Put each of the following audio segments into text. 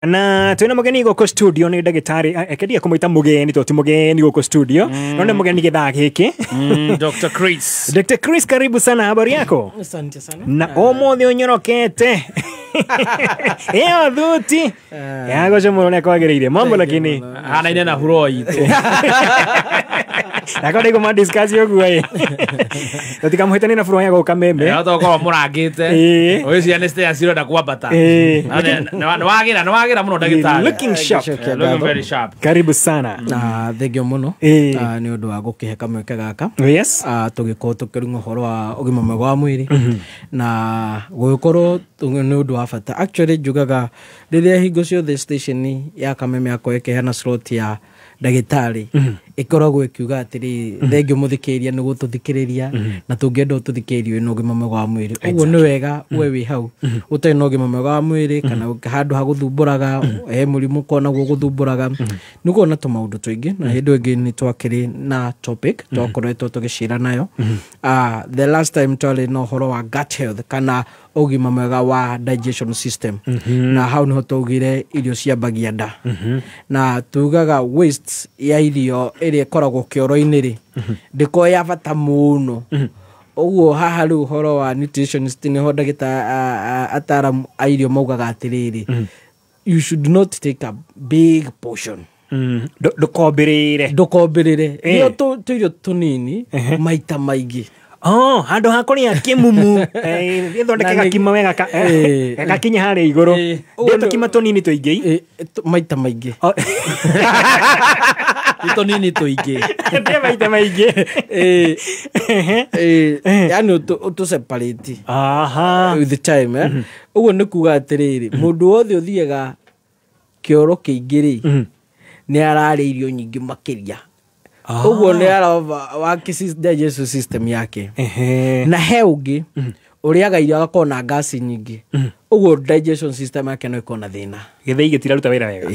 Na twina mugeni guku studio ni ndagitari ekeria kumwita mugeni to ti mugeni guku studio no ni mugeni githaa giki. Dr. Chris. Dr. Chris, karibu sana, habari yako? Asante sana. Na umuthi unyorokete iyo thuti yagoco muno nĩ kwagĩrĩire mambo, lakini hanaine na huro itu. Nako ndiko ma discuss ũguo ĩ tũtikamũhĩtanie na furo ya gũka meme. No tokorwo mũrangĩte ũcio nĩ stairs cirenda kwambata. Nĩ wagĩra mũno ndagĩtarĩ. Looking sharp. Looking very sharp. Karibu sana. Na thengio mũno nĩ ũndũ wa gũkĩhe kamweke gaka. Yes. Tũgĩkorwo tũkĩrung'a ũhoro wa ũgima mwega wa mwĩrĩ na gũgĩkorwo nĩ ũndũ wa bata. Actually njugaga rĩrĩa hingo ciothe station ya Kameme yakwa ĩkĩheana slot ya ndagĩtarĩ ĩkoragwo ĩkiuga atĩrĩ thengio mũthikĩrĩria nĩ gũtũthikĩrĩria na tũngĩenda ũtũthikĩrĩrie wĩna ũgima mwega wa mwĩrĩ. Ũguo nĩ wega we wĩ hau ũtarĩ na ũgima mwega wa mwĩrĩ kana handũ ha gũthumbũraga he mũrimũ ũkonaguo gũthumbũraga nĩ ũkuona tũmaũndũ tũingĩ. Na hĩndĩ ĩngĩ nĩ twakĩrĩ na topic twakoretwo tũgĩcira nayo. The last time twarĩ na ũhoro wa gut health kana ũgima mwega wa digestion system, na hau nĩho twaugire irio ciambagia nda na tugaga waste ya irio ĩrĩa ĩkoragwo kĩoro-inĩ rĩ ndĩkoragwo ya bata mũno. Ũguo haha rĩu ũhoro wa nutritionist nĩho ndagĩta ataaramu a irio maugaga atĩrĩrĩ, you should not take a big portion. Ndũkombĩrĩre. Ndũkombĩrĩre nĩo tũirio tũnini maita maingĩ. Oh, handũ ha kũrĩa kĩmumu gĩthondeke gakima wega gakinya harĩa igũrũ ndĩ tũkima tũnini tũingĩ maita maingĩ. Tũnini tũingĩ ndĩ maita maingĩ. Yani ũtũ separate with the time. Ũguo nĩ kuga atĩrĩrĩ mũndũ wothe ũthiaga kĩoro kĩingĩ rĩ nĩ ararĩa irio nyingĩ makĩria. Ũguo nĩ arova wa digestive system yake. Na he ũngĩ ũrĩaga irio agakorwo na ngasi nyingĩ, ũguo digestion system yake no ĩkorwo na thĩna, gĩthĩi gĩtiraruta wĩra wega.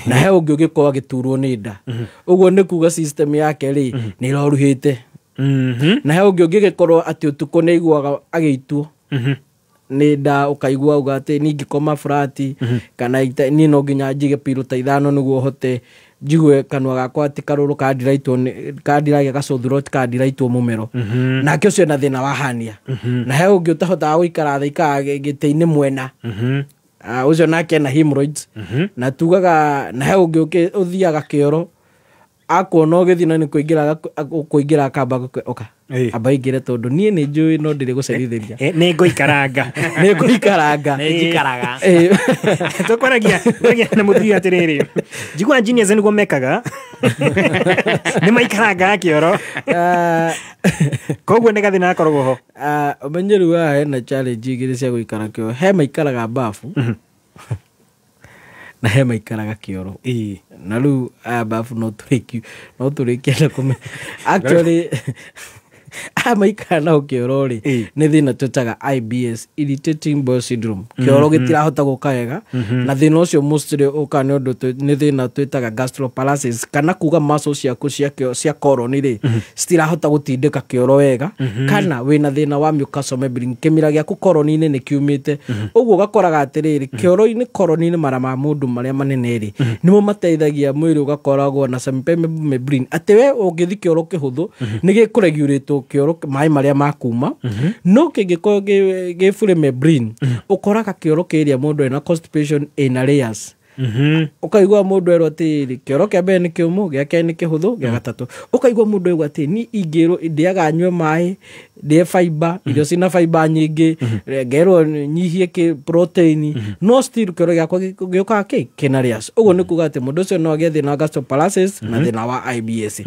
Na he ũngĩ ũgĩkorwo agĩturwo nĩ nda, ũguo nĩ kuga system yake rĩ nĩ ĩroruhĩte. Na he ũngĩ ũngĩgĩkorwo atĩ ũtukũ nĩ aiguaga agĩitwo nĩ nda, ũkaigua uga atĩ niĩ ingĩkoma flat kana niĩ no nginya njige pillow ta ithano nĩguo hote njigue kanua gakwa ti karũrũ kandiragĩa gacũthuro kandiraitua mũmero. Nake ũcio ena thĩna wa hernia. Na he ũngĩ ũtahotaga gũikara thĩ aikaraga gĩtĩ-inĩ mwena, ũcio nake ena hemorrhoids. Na tugaga na he ũngĩ ũthiaga kĩoro akuona ũgĩthiĩ na nĩ kũingĩra akamba oka amba ingĩre tondũ niĩ nĩ njũĩ no ndĩrĩ gũcerithĩria. Nĩ ngũikaranga. Nĩ ngũikaranga. Nĩ njikaraga. Tũkwaragia na mũthuri atĩrĩrĩ, njiguaga genius nĩguo mekaga nĩ maikarangaga kĩoro koguo nĩ gathĩna gakoragwo ho. Ũmenye rĩu haha hena challenge igĩrĩ cia gũikara kĩoro. He maikaraga bafu na he maikaraga kĩoro. Na rĩu aya bafu no tũrĩkie na kũme actually aya maikara nao kĩoro rĩ nĩ thĩna twĩtaga IBS, irritating bowel syndrome. Kĩoro gĩtirahota gũka wega na thĩna ũcio mostly ũkaga nĩ ũndũ nĩ thĩna twĩtaga gastroparesis kana kuga muscles ciaku cia colon rĩ citirahota gũtindĩka kĩoro wega, kana wĩna thĩna wa mucosal membrane, kĩmira gĩaku colon-inĩ nĩ kiumĩte. Ũguo ũgakoraga atĩrĩrĩ kĩoro-inĩ colon-inĩ mara ma mũndũ marĩa manene rĩ nĩmo mateithagia mwĩrĩ ũgakoragwo na semipermeable membrane atĩ we ũngĩthiĩ kĩoro kĩhũthũ nĩ gĩkũregulate kĩoro maĩ marĩa makuma. No kĩngĩkorwo gĩ free membrane ũkoraga kĩoro kĩrĩa mũndũ ena constipation ĩna layers. Ũkaigua mũndũ erwo atĩrĩrĩ kĩoro kĩa mbere nĩ kĩũmũ, gĩa kerĩ nĩ kĩhũthũ, gĩa gatatũ. Ũkaigua mũndũ aigua atĩ niĩ ingĩrwo ndĩaga nyue maĩ, ndĩe fiber, irio cina fiber nyingĩ, ngerwo nyihie kĩ protein, no still kĩoro gĩakwa gĩũkaga kĩ kĩna layers. Ũguo nĩ kuga atĩ mũndũ ũcio no agĩe thĩna wa gastroparesis na thĩna wa IBS.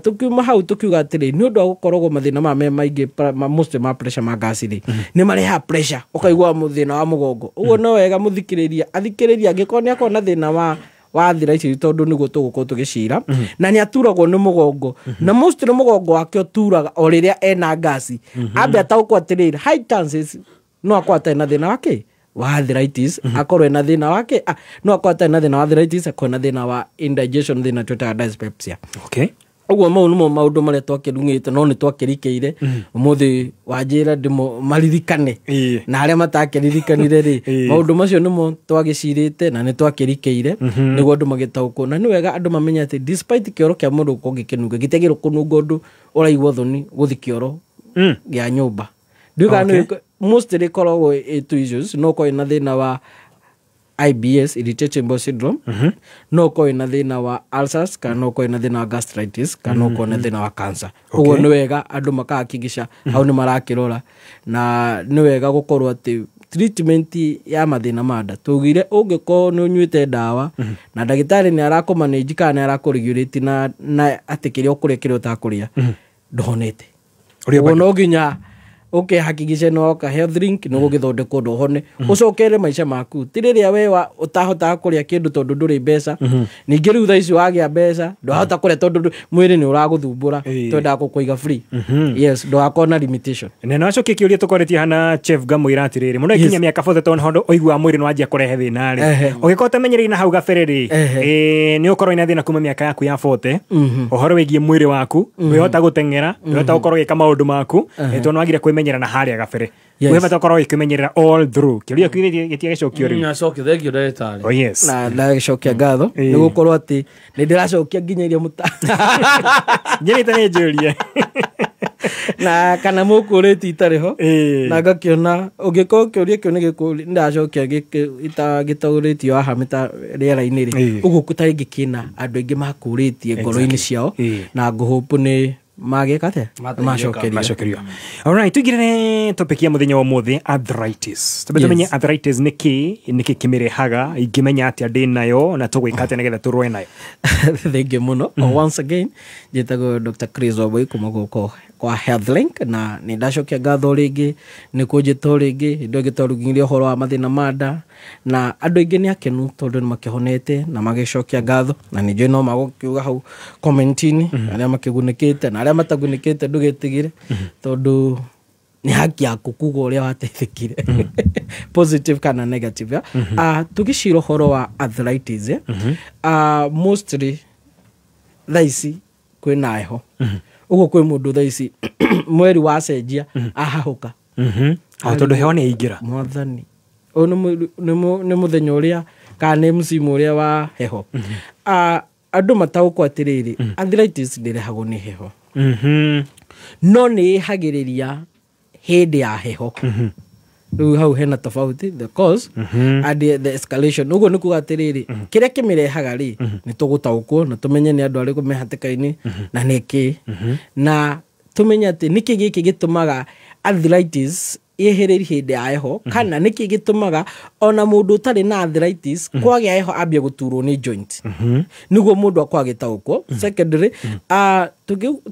Tũkiuma hau tũkiuga atĩrĩ nĩ ũndũ wa gũkoragwo mathĩna maya me maingĩ most ma pressure ma gas rĩ nĩ marehaga pressure, ũkaigua thĩna wa mũgongo. Ũguo no wega mũthikĩrĩria athikĩrĩria angĩkorwo nĩ akorwo na thĩna wa arthritis tondũ nĩguo tũgũkorwo tũgĩcira na nĩ aturagwo nĩ mũgongo na mostly mũgongo wake ũturaga o rĩrĩa ena ngasi, ambe ataũkwo atĩrĩrĩ high chances no akorwo atarĩ na thĩna wake wa arthritis, akorwo ena thĩna wake no akorwo atarĩ na thĩna wa arthritis, akorwo ena thĩna wa indigestion, thĩna twĩtaga dyspepsia. Okay. Ũguo mau nĩmo maũndũ marĩa twakĩrung'ĩte no nĩ twakĩrikĩire ũmũthĩ wanjĩra ndĩmo maririkane na arĩa matakĩririkanire rĩ maũndũ macio nĩmo twagĩcirĩte na nĩ twakĩrikĩire nĩguo andũ magĩtaũkwo. Na nĩ wega andũ mamenye atĩ despite kĩoro kĩa mũndũ gũkorwo gĩkĩnunga, gĩtiagĩrĩirwo kũnunga ũndũ ũraigua thoni gũthi kĩoro gĩa nyũmba. Ndiũĩ kana mostly ĩkoragwo ĩ two issues, no ũkorwo ĩna thĩna wa IBS, irritative bowel syndrome, no ũkorwo ĩna thĩna wa ulcers, kana no ũkorwo ĩna thĩna wa gastritis, kana no ũkorwo na thĩna wa cancer. Ũguo nĩ wega andũ makahakikisha hau nĩ marakĩrora, na nĩ wega gũkorwo atĩ treatment ya mathĩna ma nda tugire ũngĩkorwo nĩ ũnyuĩte ndawa na ndagĩtarĩ nĩ arakũmanage kana nĩ arakũregulate na atĩ kĩrĩa ũkũrĩa kĩrĩa ũtakũrĩa ndũhonete. Ũguo no nginya ũkĩhakikishe nĩ woka health link nĩ gũgĩthondekwo ndũhone ũcokere maica maku. Ti rĩrĩa we ũtahotaga kũrĩa kĩndũ tondũ ndũrĩ mbeca, ningĩ rĩu thaa ici wagĩa mbeca ndwahota kũrĩa tondũ mwĩrĩ nĩ ũragũthumbũra, twendaga gũkũiga free. Yes, ndũgakorwo na limitation. Na no acokie kĩũria tũkoretie hana Chef ngamwĩra atĩrĩrĩ, mũndũ akinya mĩaka 40 tondũ hondo ũiguaga mwĩrĩ nĩ wanjia kũrehe thĩna rĩ, ũngĩkorwo ũtamenyereire na hau gabere rĩ, nĩ ũkorwo wĩna thĩna kuma mĩaka yaku ya 40, ũhoro wĩgiĩ mwĩrĩ waku, ndwĩhota gũteng'era, ndwĩhota gũkorwo ũgĩka maũndũ maku, tondũ nĩ wagire kwĩmenyerera na harĩa gabere. Wĩbata gũkorwo ũkĩmenyerera all through. Kĩũria kĩu gĩtiagĩcokio rĩu. Nacokio, thank you ndagĩtarĩ. Oh yes. Na ndagĩcokia ngatho nĩ gũkorwo atĩ nĩ ndĩracokia nginya iria mũta Nyerĩte nĩ njũrie. Na kana mũkũrĩti itarĩ ho na ngakĩona ũngĩkorwo kĩũria kĩu nĩ gĩkũri ndacokia gĩtaũrĩtio haha mĩta rĩera-inĩ rĩ, ũguo ta rĩngĩ kĩna andũ aingĩ makũrĩtie ngoro-inĩ ciao na ngũhũpũ nĩ magĩka atĩa? Macokerio. Alright, tuingĩrĩre topic ya mũthenya wa ũmũthĩ, arthritis. Twambe tũmenye arthritis nĩ kĩ, nĩkĩ kĩmĩrehaga, ingĩmenya atĩa ndĩ nayo na tũgwĩka atĩa nĩgetha tũrũe nayo. Thank you mũno. Once again, njĩtagwo Dr. Chris Wambui kuma gũkũ kwa Health Link, na nĩ ndacokia ngatho rĩngĩ nĩ kũnjĩta rĩngĩ hĩndĩ ĩngĩ twarugire ũhoro wa mathĩna ma nda, na andũ aingĩ nĩ akenu tondũ nĩ makĩhonete na magĩcokia ngatho, na nĩ njũĩ no magũkiuga hau comment-inĩ arĩa makĩgunĩkĩte na arĩa matagunĩkĩte ndũgetigĩre tondũ nĩ haki yaku kuga ũrĩa wateithĩkire positive kana negative. Tũgĩcira ũhoro wa arthritis, mostly thaa ici kwĩna heho, ũguo kwĩ mũndũ thaa ici mweri wacenjia ahahũka tondũ heho nĩ ĩingĩra. Mwathani, ũyũ nĩ mũthenya ũrĩa kana nĩ msimu ũrĩa wa heho. Andũ mataũkwo atĩrĩrĩ, arthritis ndĩrehagwo nĩ heho, no nĩ ĩhagĩrĩria hĩndĩ ya heho. Rĩu hau hena tofauti, the cause and the escalation. Ũguo nĩ kuga atĩrĩrĩ, kĩrĩa kĩmĩrehaga rĩ nĩ tũgũtaũkwo na tũmenye nĩ andũ arĩkũ me hatĩka-inĩ na nĩkĩ, na tũmenye atĩ nĩkĩ gĩkĩ gĩtũmaga arthritis ĩhĩrĩrie hĩndĩ ya heho, kana nĩkĩ gĩtũmaga ona mũndũ ũtarĩ na arthritis kwagĩa heho ambie gũturwo nĩ joint, nĩguo mũndũ akorwo agĩtaũkwo. Secondary,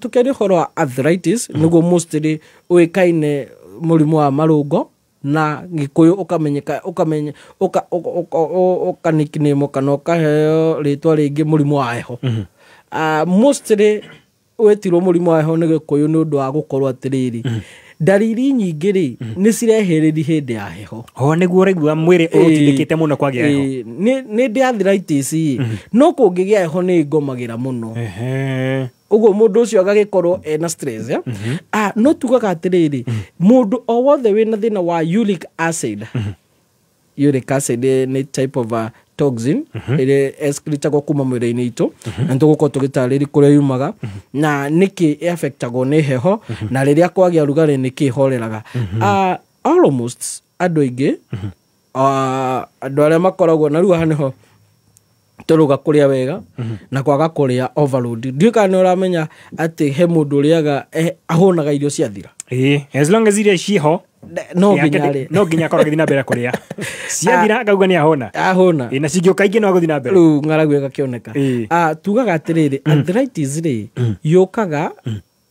tũkĩaria ũhoro wa arthritis nĩguo mostly ũĩkaine mũrimũ wa marũngo na Gĩkũyũ ũkamenyeka ũkamenya ũka nickname kana ũkaheo rĩtwa rĩngĩ mũrimũ wa heho. Mostly wetirwo mũrimũ wa heho nĩ Gĩkũyũ nĩ ũndũ wa gũkorwo atĩrĩrĩ, ndariri nyingĩ rĩ nĩ cirehĩrĩria hĩndĩ ya heho. Ho nĩguo ũraigua mwĩrĩ ũtindĩkĩte mũno kwagĩa heho. Nĩ ndĩ arthritis, no kũngĩgĩa heho nĩ ngomagĩra mũno. Ũguo mũndũ ũcio agagĩkorwo ena stress. No tugaga atĩrĩrĩ, mũndũ o wothe wĩna thĩna wa uric acid, uric acid nĩ type of a toxin ĩrĩa excretagwo kuma mwĩrĩ-inĩ itũ, na nĩ tũgũkorwo tũgĩtarĩria kũrĩa yumaga na nĩkĩ ĩaffectagwo nĩ heho, na rĩrĩa kwagĩa rugarĩ nĩkĩ ĩhoreraga. Almost andũ aingĩ, andũ arĩa makoragwo na rĩu haha nĩho tũrauga kũrĩa wega na kwaga kũrĩa overload. Ndiũĩ kana nĩ ũramenya atĩ he mũndũ ũrĩaga ahũnaga irio ciathira. As long as irio ciho no nginya arĩe. No nginya akorwo agĩthiĩ na mbere kũrĩa. Ciathira akauga nĩ ahũna. Ahũna. Na cingĩũka ingĩ no agũthiĩ na mbere. Rĩu ng'aragu ĩgakĩoneka. Tugaga atĩrĩrĩ, arthritis rĩ yũkaga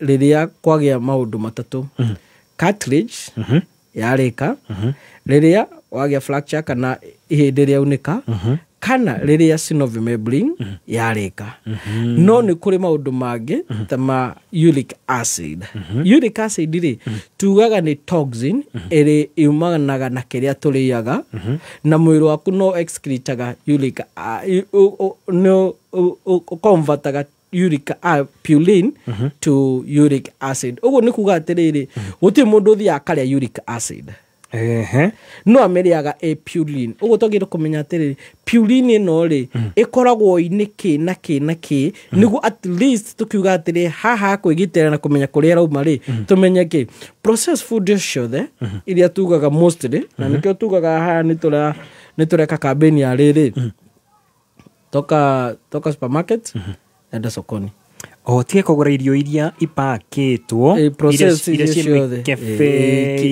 rĩrĩa kwagĩa maũndũ matatũ. Cartilage yarĩka, rĩrĩa wagĩa fracture kana ihĩndĩ rĩaunĩka, kana rĩrĩa synovial membrane yarĩka. No nĩ kũrĩ maũndũ mangĩ ta ma uric acid. Uric acid rĩ tugaga nĩ toxin ĩrĩ yumanaga na kĩrĩa tũrĩaga, na mwĩrĩ waku no excretaga uric, no convertaga uric purine to uric acid. Ũguo nĩ kuga atĩrĩrĩ, gũtirĩ mũndũ ũthiaga akarĩa uric acid. No amĩrĩaga ĩ purine. Ũguo twagĩrĩirwo kũmenya atĩrĩrĩ, purine ĩno rĩ, ĩkoragwo inĩ kĩ na kĩ na kĩ, nĩguo at least tũkiuga atĩrĩ haha kwĩgitĩra na kũmenya kũrĩa ĩrauma rĩ, tũmenye kĩ. Processed food ciothe iria tugaga mostly, na nĩkĩo tugaga haha nĩ tũreka campaign ya rĩrĩ, toka supermarket, enda sokoni. O tige kũgũra irio iria ipakĩtwo, iria ciĩ mĩkebe,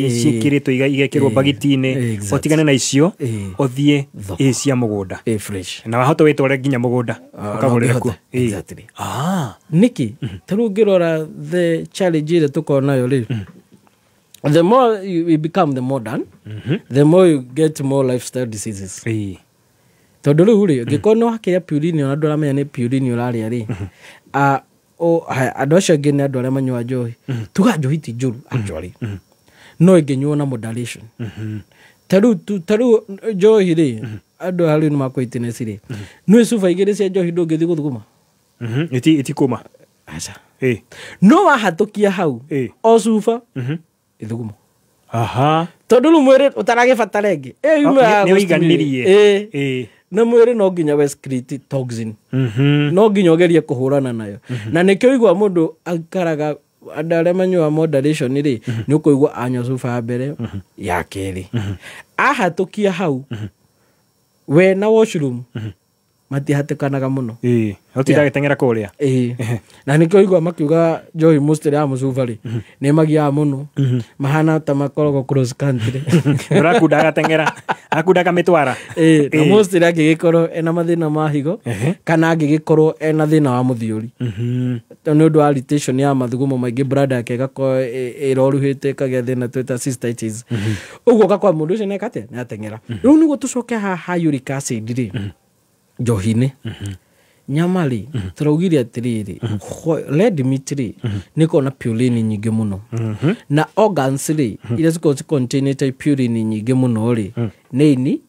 ciĩkĩrĩtwo igekĩrwo bagiti-inĩ, ũtigane na icio, ũthiĩ ĩ cia mũgũnda. Fresh. Na wahota wĩtware nginya mũgũnda, ũkagũrĩra kuo. Exactly. Nĩkĩ? Ta rĩu ũngĩrora the challenge ĩrĩa tũkoragwo nayo rĩ, the more you become the modern, the more you get more lifestyle diseases. Tondũ rĩu rĩ, ũngĩkorwo nĩ wakĩrĩa purine ona ndũramenya nĩ purine ũrarĩa rĩ, andũ acio angĩ nĩ andũ arĩa manyuaga njohi. Tuga njohi ti njũru actually, no ĩngĩnyuo na moderation. Ta rĩu njohi rĩ, andũ aya rĩu nĩ makwĩtness rĩ, nĩ cuba igĩrĩ cia njohi ndũngĩthiĩ gũthuguma. Itikũma. Aca. No wahatũkia hau, o cuba ithuguma. Tondũ rĩu mwĩrĩ ũtaragĩbatara ĩngĩ. Nĩ ũiganĩrie. Na mwĩrĩ no nginya we excrete toxin. No nginya ũgerie kũhũrana nayo. Na nĩkĩo ũigua mũndũ aikaraga, andũ arĩa manyuaga moderation rĩ, nĩ ũkũigua anyua cuba ya mbere, ya kerĩ. Ahatũkia hau, we na washroom matihatĩkanaga mũno. Ũtinda agĩteng'era kũrĩa. Na nĩkĩo ũigua makiuga njohi mostly ya mũcuba rĩ, nĩ magiaga mũno. Mahana ta makoragwo cross country. Ũrakunda agateng'era, akunda akamĩtwara. Na mostly angĩgĩkorwo ena mathĩna ma higo, kana angĩgĩkorwo ena thĩna wa mũthiũri. Nĩ ũndũ wa irritation ya mathugumo maingĩ, bladder yake ĩgakorwo ĩroruhĩte, ĩkagĩa thĩna twĩta cystitis. Ũguo ũgakora mũndũ ũcio nĩeka atĩa? Nĩateng'era. Rĩu nĩguo tũcoke haha uric acid rĩ, njohi-inĩ. Nyama rĩ, tũraugire atĩrĩrĩ, red meat rĩ, nĩ ĩkoragwo na purine nyingĩ mũno. Na organs rĩ, iria cikoragwo cicontainĩte purine nyingĩ mũno rĩ, nĩ ini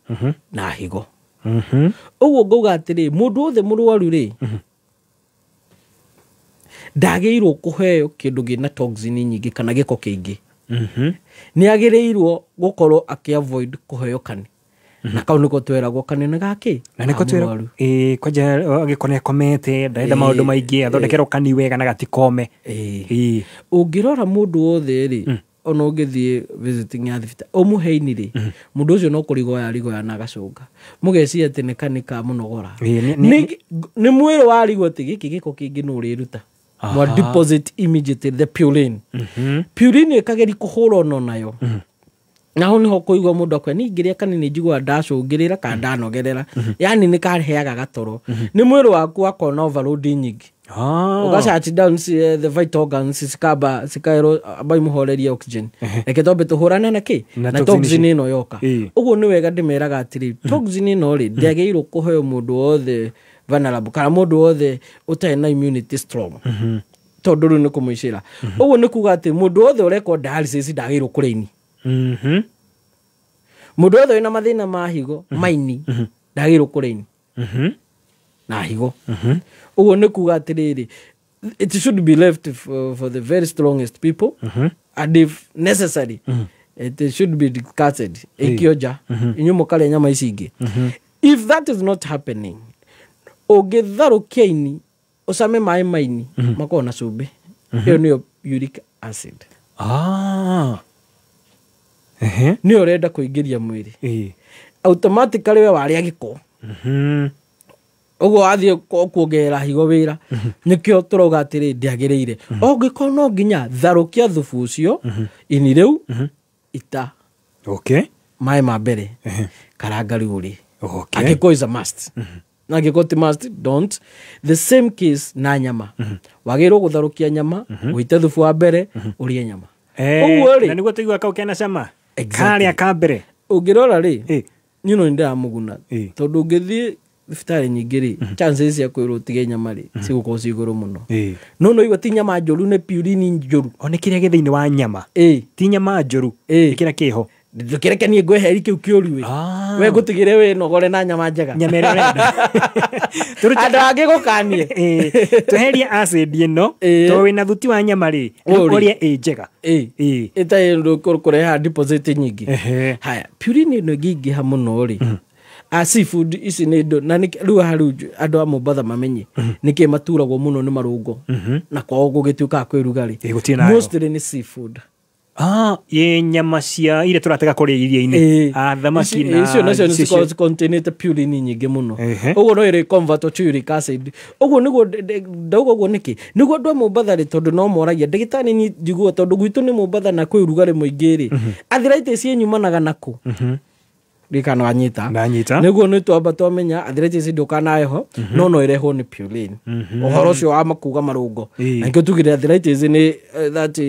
na higo. Ũguo ngauga atĩrĩ, mũndũ wothe mũrwaru rĩ, ndagĩrĩirwo kũheo kĩndũ kĩna toxin nyingĩ kana gĩko kĩingĩ. Nĩ agĩrĩirwo gũkorwo akĩ-avoid kũheo kani. Na kau nĩko tweragwo kani nĩ gakĩ? Na nĩko tweragwo, kwanja angĩkorwo nĩ akomete, ndarenda maũndũ maingĩ, athondekerwo kani wega na gatikome. Ũngĩrora mũndũ wothe rĩ, ona ũngĩthiĩ visiting ya thibitarĩ, ũmũhe ini rĩ, mũndũ ũcio no kũrigoya arigoya na agacũnga. Mũgeciria atĩ nĩ kani ka mũnogora. Nĩ mwĩrĩ warigwo atĩ gĩkĩ gĩko kĩngĩ nĩ ũrĩruta. Mwa deposit immediately the purine. Purine ĩkageria kũhũrwo nayo. Na hau nĩho kũigua mũndũ akwa niĩ ingĩrĩa kanini njiguaga ndacũngĩrĩra kana ndanogerera. Yaani nĩ kareheaga gatoro. Nĩ mwĩrĩ waku wakorwo na overload nyingĩ. Ũga shut down the vital organs cikamba cikaerwo ambai mũhorerie oxygen. Reke twambe tũhũrane na kĩ? Na toxin ĩno yoka. Ũguo nĩ wega ndĩmeraga atĩrĩ, toxin ĩno rĩ, ndĩagĩrĩirwo kũheo mũndũ wothe vulnerable kana mũndũ wothe ũtarĩ na immunity strong. Tondũ rĩu nĩ kũmũicĩra. Ũguo nĩ kuga atĩ mũndũ wothe ũrekwo dialysis ndagĩrĩirwo kũrĩa ini. Mũndũ wothe wĩna mathĩna ma higo, maini, ndagĩrĩirwo kũrĩa ini. Na higo. Ũguo nĩ kuga atĩrĩrĩ, it should be left for the very strongest people, and if necessary, it should be discarded. Ĩkio nja, inyuĩ mũkarĩa nyama ici ingĩ. If that is not happening, ũngĩtharũkia ini, ũcame maĩ maini, makoragwo na cumbĩ. Ĩyo nĩyo uric acid. Nĩ ũrenda kũingĩria mwĩrĩ. Automatically we warĩa gĩko. Ũguo wathiĩ kuongerera higo wĩra. Nĩkĩo tũrauga atĩrĩ ndĩagĩrĩire. Ũngĩkorwo no nginya tharũkia thubu ũcio, ini rĩu, ita. Maĩ ma mbere. Karanga rĩu ũrĩe. Angĩkorwo is a must. Na angĩkorwo ti must, don't. The same case na nyama. Wagĩrĩirwo gũtharũkia nyama, ũite thubu wa mbere, ũrĩe nyama. Ũguo rĩ, Na nĩguo tũigua kau kena cama. Karĩa ka mbere. Ũngĩrora rĩ, niĩ no nĩndĩramũguna. Tondũ ũngĩthiĩ thibitarĩ nyingĩ rĩ, chances cia kwĩrwo ũtige nyama rĩ, cigũkorwo ciĩ igũrũ mũno. No no igua ti nyama njũru, nĩ purine njũru. O nĩ kĩrĩa gĩ thĩinĩ wa nyama. Ti nyama njũru, nĩ kĩrĩa kĩho. Ndũkĩreke niĩ ngweheri kĩu kĩũru ĩ. We ngũtigĩre wĩ nogore na nyama njega. Nyama ĩrĩa ũrenda. Andũ angĩ gũkanie. Tweherie acid ĩno tondũ wĩna thuti wa nyama rĩ, ũrĩe ĩ njega. Ĩtarĩ kũreha deposit nyingĩ. Haya, purine ĩno ĩngĩingĩha mũno rĩ, seafood ici nĩ indo na rĩu haha rĩu andũ a Mombatha mamenye nĩkĩ maturagwo mũno nĩ marũngo na kwao gũgĩtuĩkaga kwĩ rugarĩ. Mostly nĩ seafood. Ye nyama cia iria tũratega kũrĩa iria-inĩ. Thamaki na icio nacio nĩ cikoragwo containĩte purine nyingĩ mũno. Ũguo no ĩrĩ convert to uric acid. Ũguo nĩguo ndauga ũguo nĩkĩ? Nĩguo andũ a Mombatha rĩ, tondũ no moragia ndagĩtarĩ niĩ njiguaga tondũ gwitũ nĩ Mombatha na kwĩ ũrugarĩ mũingĩ rĩ, arthritis ĩnyumanaga nakũ? Ndikana wanyita. Ndanyita. Nĩguo nĩ twamba twamenya arthritis ndũkanae ho, no no ĩrehwo nĩ purine. Ũhoro ũcio wa makuga marũngo. Na nĩkĩo tugire arthritis nĩ that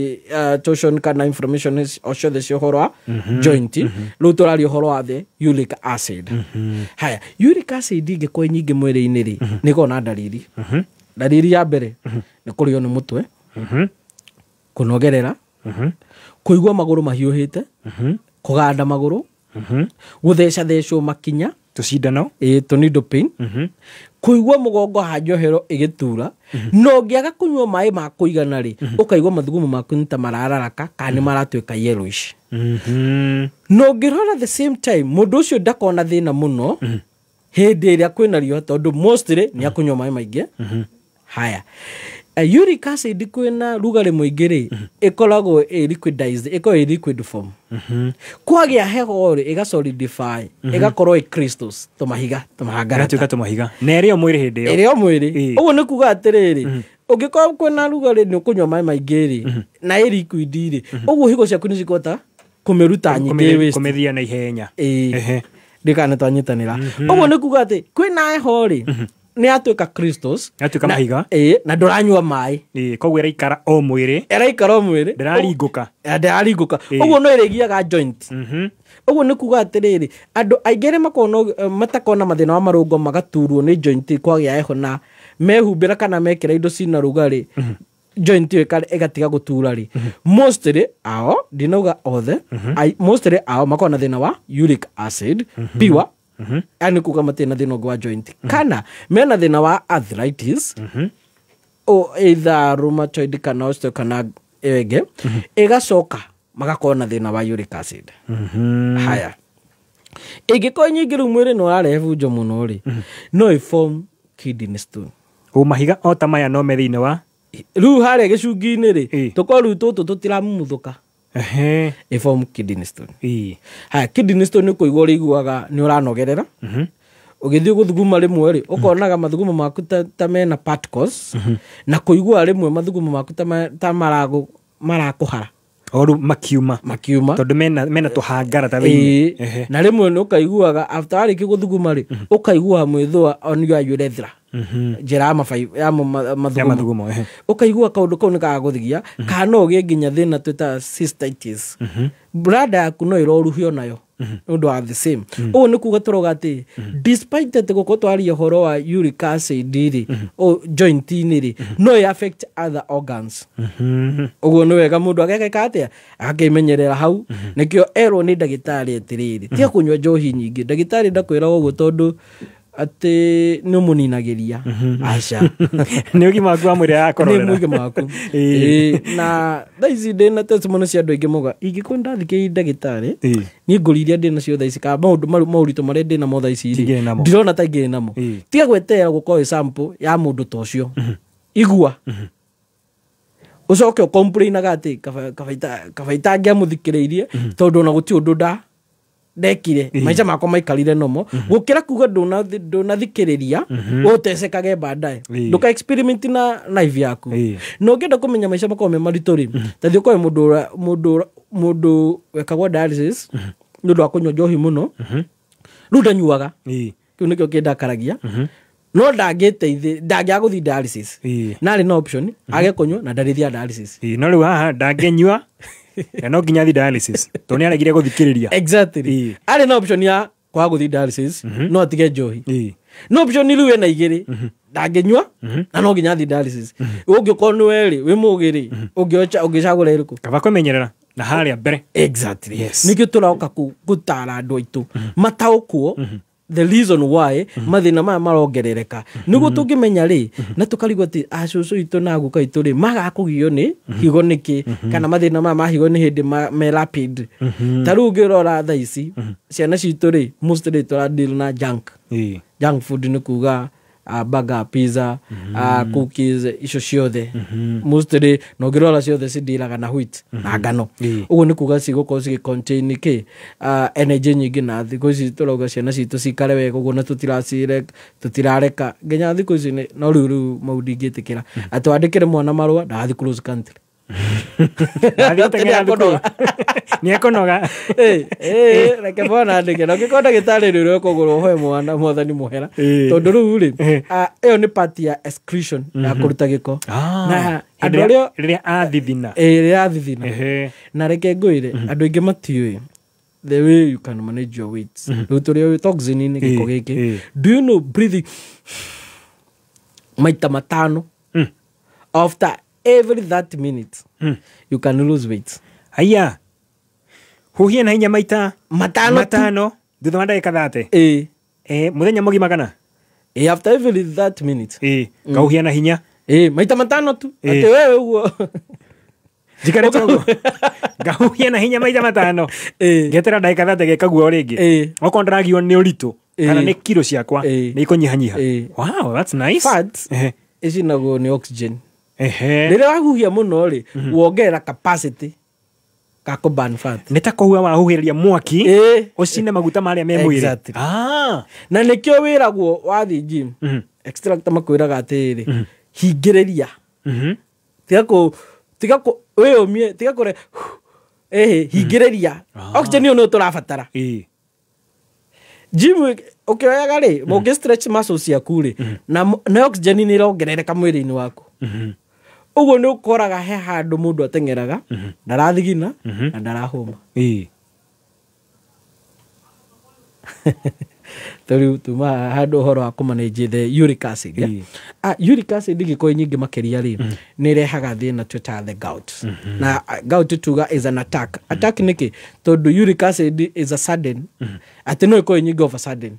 torsion kana inflammation o ciothe cia ũhoro wa joint. Rĩu tũraria ũhoro wa the uric acid. Haya, uric acid ĩngĩkorwo nyingĩ mwĩrĩ-inĩ rĩ, nĩ ĩkoragwo na ndariri. Ndariri ya mbere nĩ kũrĩo nĩ mũtwe, kũnogerera, kũigua magũrũ mahiũhĩte, kũganda magũrũ, gũthecathecwo makinya, tũcindano, tũ needle pain, kũigua mũgongo ha njohero ĩgĩtura, na ũngĩaga kũnyua maĩ ma kũigana rĩ, ũkaigua mathugumo maku nĩ ta marararaka kana nĩ maratuĩka yellowish. Na ũngĩrora the same time mũndũ ũcio ndakona thĩna mũno hĩndĩ ĩrĩa kwĩna riũa tondũ mostly nĩ akũnyua maĩ maingĩ. Haya, uric acid kwĩna rugarĩ mũingĩ rĩ, ĩkoragwo ĩ liquidized, ĩkoragwo ĩ liquid form. Kwagĩa heho rĩ, ĩga solidify, ĩgakorwo ĩ crystals, tũmahiga, tũmahangarata. Ĩgatuĩka tũmahiga. Na ĩrĩ o mwĩrĩ hĩndĩ ĩyo. Ĩrĩ o mwĩrĩ. Ũguo nĩ kuga atĩrĩrĩ, ũngĩkorwo kwĩna rugarĩ nĩ ũkũnyua maĩ maingĩ rĩ, na ĩ liquid rĩ, ũguo higo ciaku nĩ cikũhota kũmĩruta nyingĩ waste. Kũmĩthia na ihenya. Ndikana twanyitanĩra. Ũguo nĩ kuga atĩ kwĩna heho rĩ, nĩ yatuĩka crystals, yatuĩka mahiga, na ndũranyua maĩ, koguo ĩraikara o mwĩrĩ, ĩraikara o mwĩrĩ, ndĩraringũka, ndĩraringũka. Ũguo no ĩrĩgiaga joint. Ũguo nĩ kuga atĩrĩrĩ, andũ aingĩ arĩa makoragwo matakoragwo na mathĩna wa marũngo magaturwo nĩ joint kwagĩa heho na mehumbĩra kana mekĩra indo cina rugarĩ, joint ĩyo ĩgatiga gũtura rĩ, mostly ao, ndinauga othe, mostly ao makoragwo na thĩna wa uric acid pure, yani kuga matirĩ na thĩna ũngĩ wa joint, kana mena thĩna wa arthritis, o either rheumatoid kana osteo kana ĩyo ĩngĩ, ĩgacoka magakorwo na thĩna wa uric acid. Haya, ĩngĩkorwo nyingĩ rĩu mwĩrĩ nĩ ũrarehe bunjo mũno rĩ, no ĩform kidney stone. Mahiga o ta maya no me thĩinĩ wa rĩu harĩa gĩcungi-inĩ rĩ, tũkorwo rĩu tũtũ tũtiramumuthũka, ĩform kidney stone. Haya, kidney stone nĩ kũigua ũrĩiguaga nĩ ũranogerera, ũgĩthiĩ gũthuguma rĩmwe rĩ, ũkonaga mathugumo maku ta mena particles, na kũigua rĩmwe mathugumo maku ta marakũhara oru makiuma tondũ mena tũhangara ta thĩinĩ. Na rĩmwe nĩ ũkaiguaga after warĩkia gũthuguma rĩ, ũkaigua mwĩthũa on your urethra, njĩra ya mathugumo, ũkaigua kaũndũ kau nĩ kagũthigia, kana no ũgĩe nginya thĩna twĩtaga cystitis. Bladder yaku no ĩroruhio nayo nĩ ũndũ wa the same. Ũguo nĩ kuga tũrauga atĩ despite atĩ gũkorwo twaria ũhoro wa uric acid rĩ, joint-inĩ rĩ, no ĩ affect other organs. Ũguo nĩ wega mũndũ ageka atĩa, agakĩmenyerera hau. Nĩkĩo erwo nĩ ndagĩtarĩ atĩrĩrĩ, tiga kũnyua njohi nyingĩ. Ndagĩtarĩ ndakwĩraga ũguo tondũ atĩ nĩ ũmũninagĩria. Aca. Nĩ ũgima waku wa mwĩrĩ arakũrorera. Nĩ ũgima waku. Na thaa ici ndĩna testimony cia andũ aingĩ mauga, ingĩkorwo ndathikirie ndagĩtarĩ, niĩ ngũri iria ndĩnacio thaa ici kana maũndũ maũritũ marĩa ndĩnamo thaa ici rĩ, ndirona ta ingĩrĩ namo. Tiga gweterera gũkorwo ĩ sample ya mũndũ ta ũcio. Igua. Ũcoke ũcomplainaga atĩ kaba itangĩamũthikĩrĩirie, tondũ ona gũtirĩ ũndũ ndekire, maica makwa maikarire nomo, gũkĩra kuga ndũnathikĩrĩria, ũtecekage baadaye. Ndũka experiment na life yaku. Na ũngĩenda kũmenya maica makorwo me maritũ rĩ, ta thiĩ ũkoe mũndũ wekagwo dialysis nĩ ũndũ wa kũnyua njohi mũno, rĩu ndanyuaga, kĩu nĩkĩo kĩndakaragia, no ndangĩteithia, ndangĩaga gũthiĩ dialysis, na arĩ na option age kũnyua na ndarĩthiaga dialysis. No rĩu haha ndangĩnyua na no nginya athiĩ dialysis tondũ nĩ aregire gũthikĩrĩria. Exactly. Arĩ na option ya kwaga gũthiĩ dialysis, no atige njohi. No option rĩu ĩna igĩrĩ, ndangĩnyua na no nginya athiĩ dialysis. Ũngĩkorwo nĩ we rĩ, wĩ mũgĩ rĩ, ũngĩcagũra ĩrĩkũ? Kaba kwĩmenyerera. Na harĩa mbere. Exactly. Yes. Nĩkĩo tũroka gũtara andũ aitũ mataũkwo the reason why mathĩna maya marongerereka. Nĩguo tũngĩmenya rĩ na tũkarigwo atĩ acũcũ itũ na guka itũ rĩ magakũgio nĩ higo nĩkĩ, kana mathĩna maya ma higo nĩ hĩndĩ me rapid. Ta rĩu ũngĩrora thaa ici ciana citũ rĩ mostly tũra deal na junk. Junk food nĩ kuga burger, pizza, cookies, icio ciothe. Mostly na ũngĩrora ciothe cindiraga na wheat na ngano. Ũguo nĩ kuga cigũkorwo cigĩ contain kĩ energy nyingĩ, na thikũ ici tũrauga ciana citũ cikare wega ũguo na tũtirareka nginya thikũ ici no rĩu mau ndingĩtĩkĩra atĩ wandĩkĩre mwana marũa ndagathiĩ cross country. Nĩekũnoga. Reke mwana andĩke na ũngĩkorwo ndagĩtarĩ rĩu ũkũgũrwo ũhoe mwana mwathani mũhera, tondũ rĩu rĩ ĩyo nĩ part ya excretion ya kũruta gĩko. Na andũ arĩa rĩrĩa athithina. Rĩrĩa athithina. Na reke ngwĩre andũ aingĩ matiũĩ the way you can manage your weight. Rĩu tũrĩ toxin nĩ gĩko gĩkĩ. Do you know breathing maita matano after every 30 minutes you can lose weight. Haya. Huhia na hinya maita matano thutha wa ndagĩka 30. Muthenya mũgima kana? After every 30 minutes. Kauhia na hinya. Maita matano tu. Ate wewe ũguo. Njikare toguo. Ngahuhia na hinya maita matano. Ngetera ndagĩka 30 gekaguo rĩngĩ. Okorwo ndĩragio nĩ ũritũ kana nĩ kiro ciakwa nĩ ikũnyihanyiha. Wow, that's nice. Fat icinagwo nĩ oxygen. Rĩrĩa wahuhia mũno rĩ wongerera capacity ka kũ burn fat. Nĩ ta kũhuha wahuhĩrĩria mwaki ũcine maguta marĩa me mwĩrĩ. Exactly. Na nĩkĩo wĩragwo wathiĩ gym extractor makwĩraga atĩrĩrĩ hingĩrĩria, tiga kũ wĩyũmie, tiga kũre hingĩrĩria oxygen ĩyo nĩyo tũrabatara. Gym ũkĩoyaga rĩ ũngĩ stretch muscles ciaku rĩ na oxygen nĩ ĩrongerereka mwĩrĩ-inĩ waku. Ũguo nĩ ũkoraga he handũ mũndũ ateng'eraga ndarathigina na ndarahũma. Tondũ tuma handũ ũhoro wa kũmanage the uric acid. Uric acid ĩngĩkorwo nyingĩ makĩria rĩ nĩ ĩrehaga thĩna twĩtaga the gout. Na gout tuga is an attack. Attack nĩkĩ? Tondũ uric acid is a sudden, atĩ no ĩkorwo nyingĩ of a sudden.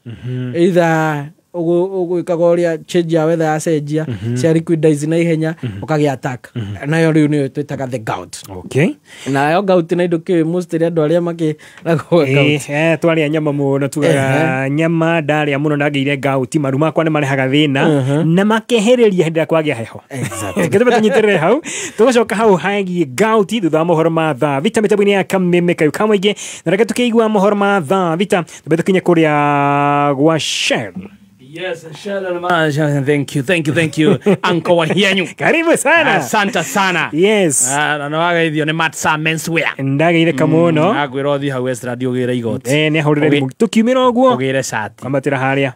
Either ũgwĩkaga ũrĩa change ya weather yacenjia cia liquidize na ihenya ũkagĩa attack. Nayo rĩu nĩyo twĩtaga the gout. Okay. Nayo gout na indo kĩ mostly andũ arĩa makĩragwo gout. Twarĩa nyama mũno tugaga nyama ndarĩa mũno ndagĩire gout, maru makwa nĩ marehaga thĩna na makehereria hĩndĩ ĩrĩa kwagĩa heho. Gĩtũme tũnyitĩrĩre hau tũgacoka hau hagiĩ gout thutha wa mohoro ma thaa thita mĩtambo-inĩ ya Kameme Kayu ka mũingĩ, na reke tũkĩigua mohoro ma thaa thita tũmbe tũkinye kũrĩa gwa Shell. Yes, Shell, thank you. Uncle Wahianyu. Karibu sana. Asante sana. Yes. Na wagaithio nĩ Matsa Menswear. Ndagĩire kamuno. Akwĩra ũthiĩ hau West Radio ũgĩre igoti. Nĩ ahũrĩre thimũ. Tũkiumĩra ũguo. Ũgĩre cati. Kwambatĩra harĩa.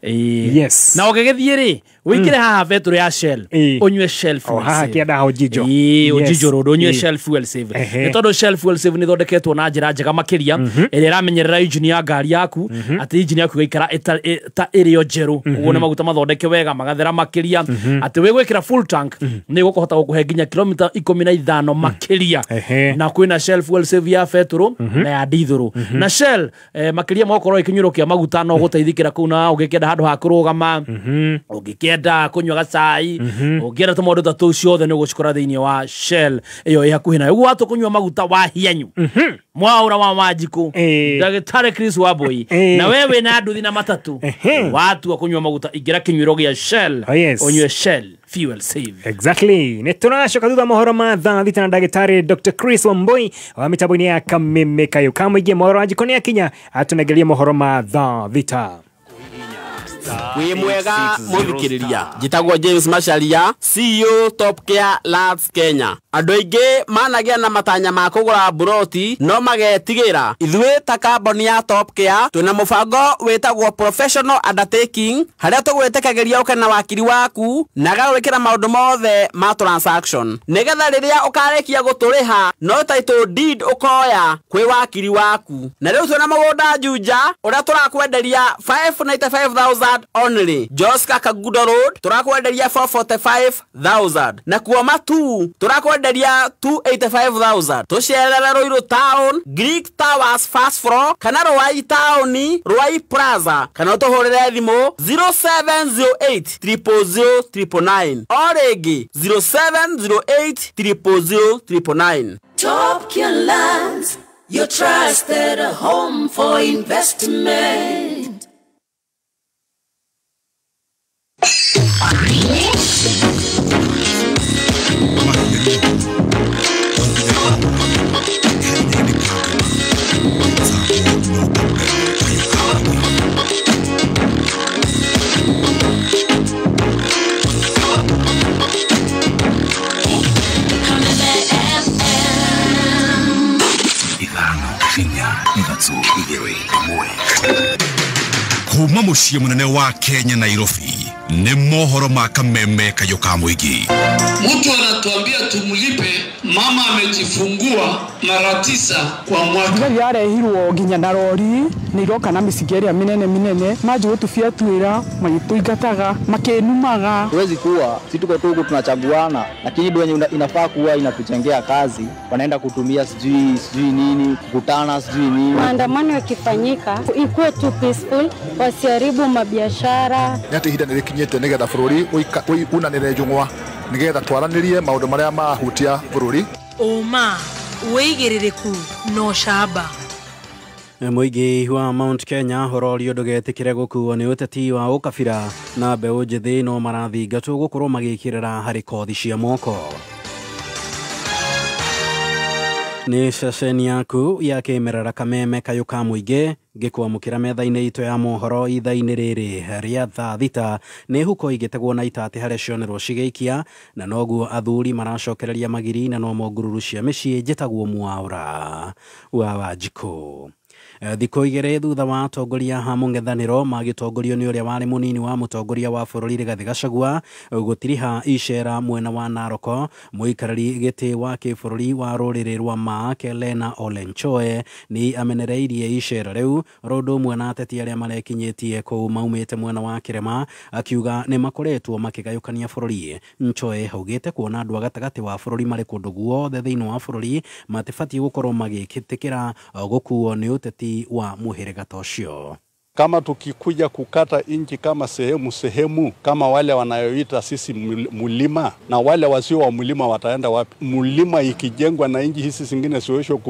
Yes. Na ũgĩgĩthiĩ rĩ, wĩikĩre haha betũrũ ya Shell. Ũnyue Shell Fuel Save. Haha kĩanda hau Njijo. Njijo Road, ũnyue Shell Fuel Save. Nĩ tondũ Shell Fuel Save nĩ ĩthondeketwo na njĩra njega makĩria ĩrĩa ĩramenyerera injini ya ngari yaku, atĩ injini yaku ĩgaikara ta ĩrĩ o njerũ. Ũguo nĩ maguta mathondeke wega magathera makĩria, atĩ wĩgwĩkĩra full tank nĩ gũkũhota gũkũhe nginya kilomita 15 makĩria. Na kwĩna Shell Fuel Save ya betũrũ na ya dithũrũ. Na Shell makĩria mokorwo ĩkĩnyuĩro kĩa maguta no gũteithĩkĩra kũu, na ũngĩkĩenda handũ ha kũrũgama, ũngĩkĩenda kũnyua gacai, ũngĩenda tũmaũndũ ta tũu ciothe nĩ ũgũcikora thĩinĩ wa Shell ĩyo ĩ hakuhĩ nawe. Ũguo watũ kũnyua maguta wa hianyu mwaura wa Wanjikũ, ndagĩtarĩ Chris Wambui, na we wĩna nduthi na matatũ, watua kũnyua maguta ingĩra kĩnyuĩro gĩa Shell. Ũnyue Shell Fuel Save. Exactly. Nĩ tũracoka thutha mohoro ma thaa thita na ndagĩtarĩ Dr. Chris Wambui wa mĩtambo-inĩ ya Kameme Kayu ka mũingĩ. Mohoro wa Wanjikũ nĩ akinya atũnengerie mohoro ma thaa thita. Wĩ mwega mũthikĩrĩria, njĩtagwo James Macharia, CEO Top Care Labs Kenya. Andũ aingĩ managĩa na matanya ma kũgũra mburoti no magetigĩra. Ithuĩ ta kambuni ya Top Care twĩna mũbango wĩtagwo Professional Undertaking, harĩa tũgwĩtĩkagĩria ũke na wakiri waku na agagwĩkĩra maũndũ mothe ma transaction, nĩgetha rĩrĩa ũkarĩkia gũtũrĩha no title deed ũkoya kwĩ wakiri waku. Na rĩu twĩna mũgũnda Juja ũrĩa tũrakwenderia 595,000 500,000 only. Joska Kagudo Road turakwenderia 445,000. Na kuo Matu turakwenderia 285,000. Tucerere Ruiru Town, Greek Towers first floor, kana Ruai Town, Ruai Plaza, kana utuhurire thimu 0708 000 999 o rĩngĩ 0708 000 999. Top Care Lands, your trusted home for investment. Kuma muciĩ munene wa Kenya Nairobi ni mohoro ma kameme kayo ka mwingi. Mtu anatuambia tumlipe, mama amejifungua mara 9 kwa mwaka. Thigari yarehirwo nginya na rori ni iroka na mĩcinga ĩrĩa minene minene manji gũtubia twĩra magĩtũingataga makĩnumaga. Huwezi kuwa si tuko tu tunachaguana, lakini ndio yenye inafaa kuwa inatujengea kazi, wanaenda kutumia sijui nini, kukutana sijui nini. Maandamano yakifanyika ikuwe tu peaceful, wasiharibu mabiashara. Nyati ihinda nĩrĩkinyĩte nĩgetha bũrũri unanĩre njũng'wa nĩgetha twaranirie maũndũ marĩa mahutia bũrũri. Ũma wĩigĩrĩrĩku no camba. Mũingĩ wa Mount Kenya ũrorio ndũgetĩkĩre gũkuo nĩ ũteti wa ũkabira na mbeũ njĩthĩ no marathingatwo gũkorwo magĩkĩrĩra harĩ kothi cia moko. Nĩ ceceni yaku ya kĩmerera kameme kayũ ka mũingĩ ngĩkwamũkĩra metha-inĩ itũ ya mohoro ithaa-inĩ rĩrĩ rĩa thaa thita nĩ huko igĩtegwo na itatĩ harĩa cionerwo cigĩikia na noguo athuri maracokereria magiri na no mongururu cia mĩciĩ njĩtagwo Mwaũra wa Wanjikũ. Thikũ igĩrĩ thutha wa atongoria a mũng'ethanĩro magĩtongorio nĩ ũrĩa warĩ mũnini wa mũtongoria wa bũrũri Rigathĩ Gachagua gũtiriha icera mwena wa Naroko, mũikarĩri gĩtĩ wa kĩbũrũri wa rũrĩrĩ rwa Maa Lena Ole Nchoe nĩ amenereirie icera rĩu ro ũndũ ũmwe na ateti arĩa marekinyĩtie kũu maumĩte mwena wa kĩrĩma, akiuga nĩ makoretwo makĩgayũkania bũrũri. Nchoe augĩte kuona andũ a gatagatĩ wa bũrũri marĩ kũndũ guothe thĩinĩ wa bũrũri matibatiĩ gũkorwo magĩtĩkĩra gũkuo nĩ ũteti wa muhĩrĩga ta ũcio. Kama tukikuja kukata inchi kama sehemu sehemu, kama wale wanayoita sisi mulima, na wale wasio wa mulima wataenda wapi? Mulima ikijengwa na inchi hizi zingine siwezwe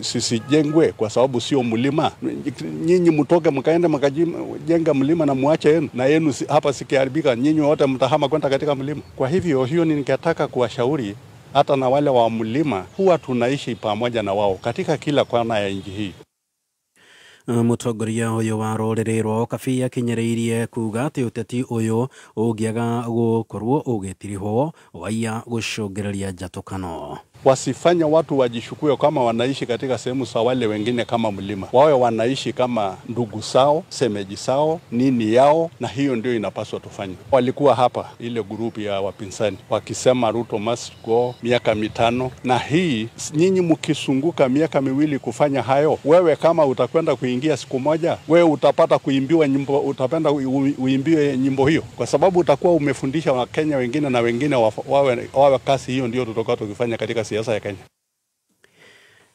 sisijengwe kwa sababu sio mulima. Nyinyi mtoke mkaenda mkajenga mulima na muache yenu, na yenu hapa sikiharibika nyinyi wote mtahama kwenda katika mulima. Kwa hivyo hiyo ningetaka kuwashauri hata na wale wa mulima, huwa tunaishi pamoja na wao katika kila kona ya nchi hii. Mũtongoria ũyũ wa rũrĩrĩ rwa Ũkabi akinyereirie kuga atĩ ũteti ũyũ ũngĩaga gũkorwo ũgĩtirihwo waiya gũcũngĩrĩria njatũkano. Wasifanya watu wajishukue kama wanaishi katika sehemu za wale wengine kama mlima. Wawe wanaishi kama ndugu sao, semeji sao, nini yao, na hiyo ndio inapaswa tufanye. Walikuwa hapa ile grupu ya wapinzani wakisema Ruto must go miaka 5, na hii nyinyi mkisunguka miaka 2 kufanya hayo, wewe kama utakwenda kuingia siku moja, wewe utapata kuimbiwa nyimbo, utapenda uimbiwe nyimbo hiyo, kwa sababu utakuwa umefundisha Wakenya wengine na wengine wawe kasi. Hiyo ndio tutakuwa tukifanya katika siasa ya Kenya.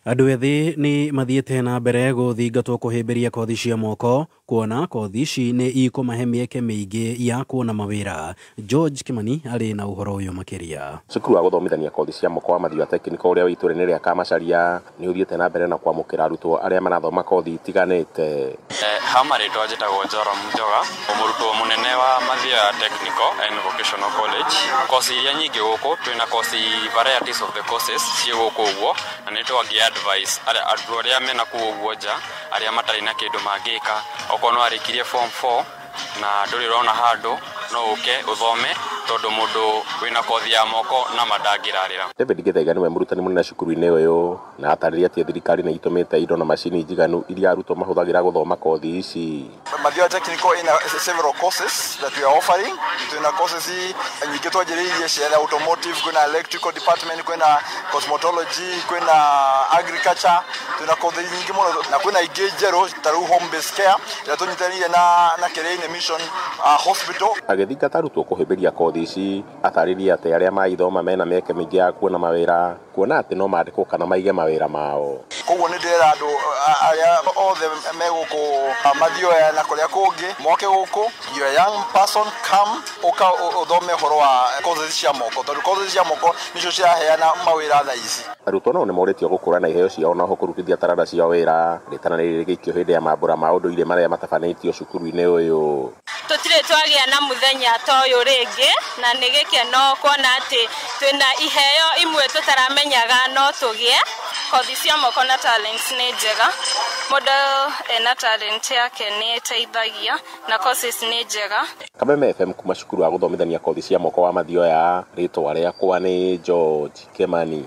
Andũ ethĩ nĩ mathiĩte na mbere gũthingatwo kũhĩmbĩria kothi cia moko kuona kothi ici nĩ ikũmahe mĩeke mĩingĩ ya kuona mawĩra. George Kimani arĩ na ũhoro ũyũ makĩria. Cukuru wa gũthomithania kothi cia moko wa Mathioya Technical ũrĩa wĩ itũũra-inĩ rĩa Kamacharia nĩ ũthiĩte na mbere na kwamũkĩra arutwo arĩa marathoma kothi itiganĩte. Ha marĩtwa njĩtagwo Joram Njoga, mũrutwo mũnene wa Mathioya Technical and Vocational College. Kosi iria nyingĩ gũkũ twĩna kosi varieties of the courses ciĩ gũkũ ũguo, na nĩ twangĩ advice andũ arĩa mena kũu ũguo nja, arĩa matarĩ na kĩndũ mangĩka. Okorwo nĩ warĩkirie form 4 na ndũrĩ ũrona handũ, no ũke ũthome Tondũ mũndũ wĩna kothi ya moko na mandangĩrarĩra. David Githaiga nĩwe mũrutani mũnene cukuru-inĩ ũyũ na atarĩria atĩ thirikari nĩ itũmĩte indo na macini njiganu iria arutwo mahũthagĩra gũthoma kothi ici. Mathioya Technical ina several courses that we are offering. Twina courses nyingĩ twanjĩrĩirie cia automotive, kwĩna electrical department, kwĩna cosmetology, kwĩna agriculture, twina kothi nyingĩ mũno na kwĩna ingĩ njerũ ta rĩu home based care ĩrĩa tũnyitanĩire na Kĩrĩinĩ Mission Hospital. Agĩthingata arutwo kũhĩmbĩria kothi ici, atarĩria atĩ arĩa maithoma mena mĩeke mĩingĩ ya kuona mawĩra, kuona atĩ no mandĩkwo kana maige mawĩra mao. Koguo nĩ ndĩrera andũ arĩa othe me gũkũ Mathioya na kũrĩa kũngĩ moke gũkũ. You are a young person, come ũka ũthome ũhoro wa courses cia moko, tondũ courses cia moko nicio ciraheana mawĩra thaa ici. Arutwo nao nĩ morĩtio gũkũrana iheo ciao na oho kũrutithia taranda ciao wĩra. Rĩtana rĩrĩ rĩgĩikio hĩndĩ ya mambũra ma ũndũire marĩa matabanĩtio cukuru-inĩ ũyũ. Tũtirĩ twagĩa na mũthenya ta ũyũ rĩngĩ na nĩ gĩkeno kuona atĩ twĩna iheo imwe tũtaramenyaga no tũgĩe. Kothi cia moko na talents nĩ njega, mũndũ ena talent yake nĩ ĩteithagia na courses nĩ njega. Kameme FM kuma cukuru wa gũthomithania kothi cia moko wa Mathioya, rĩtwa rĩakwa nĩ George Kimani.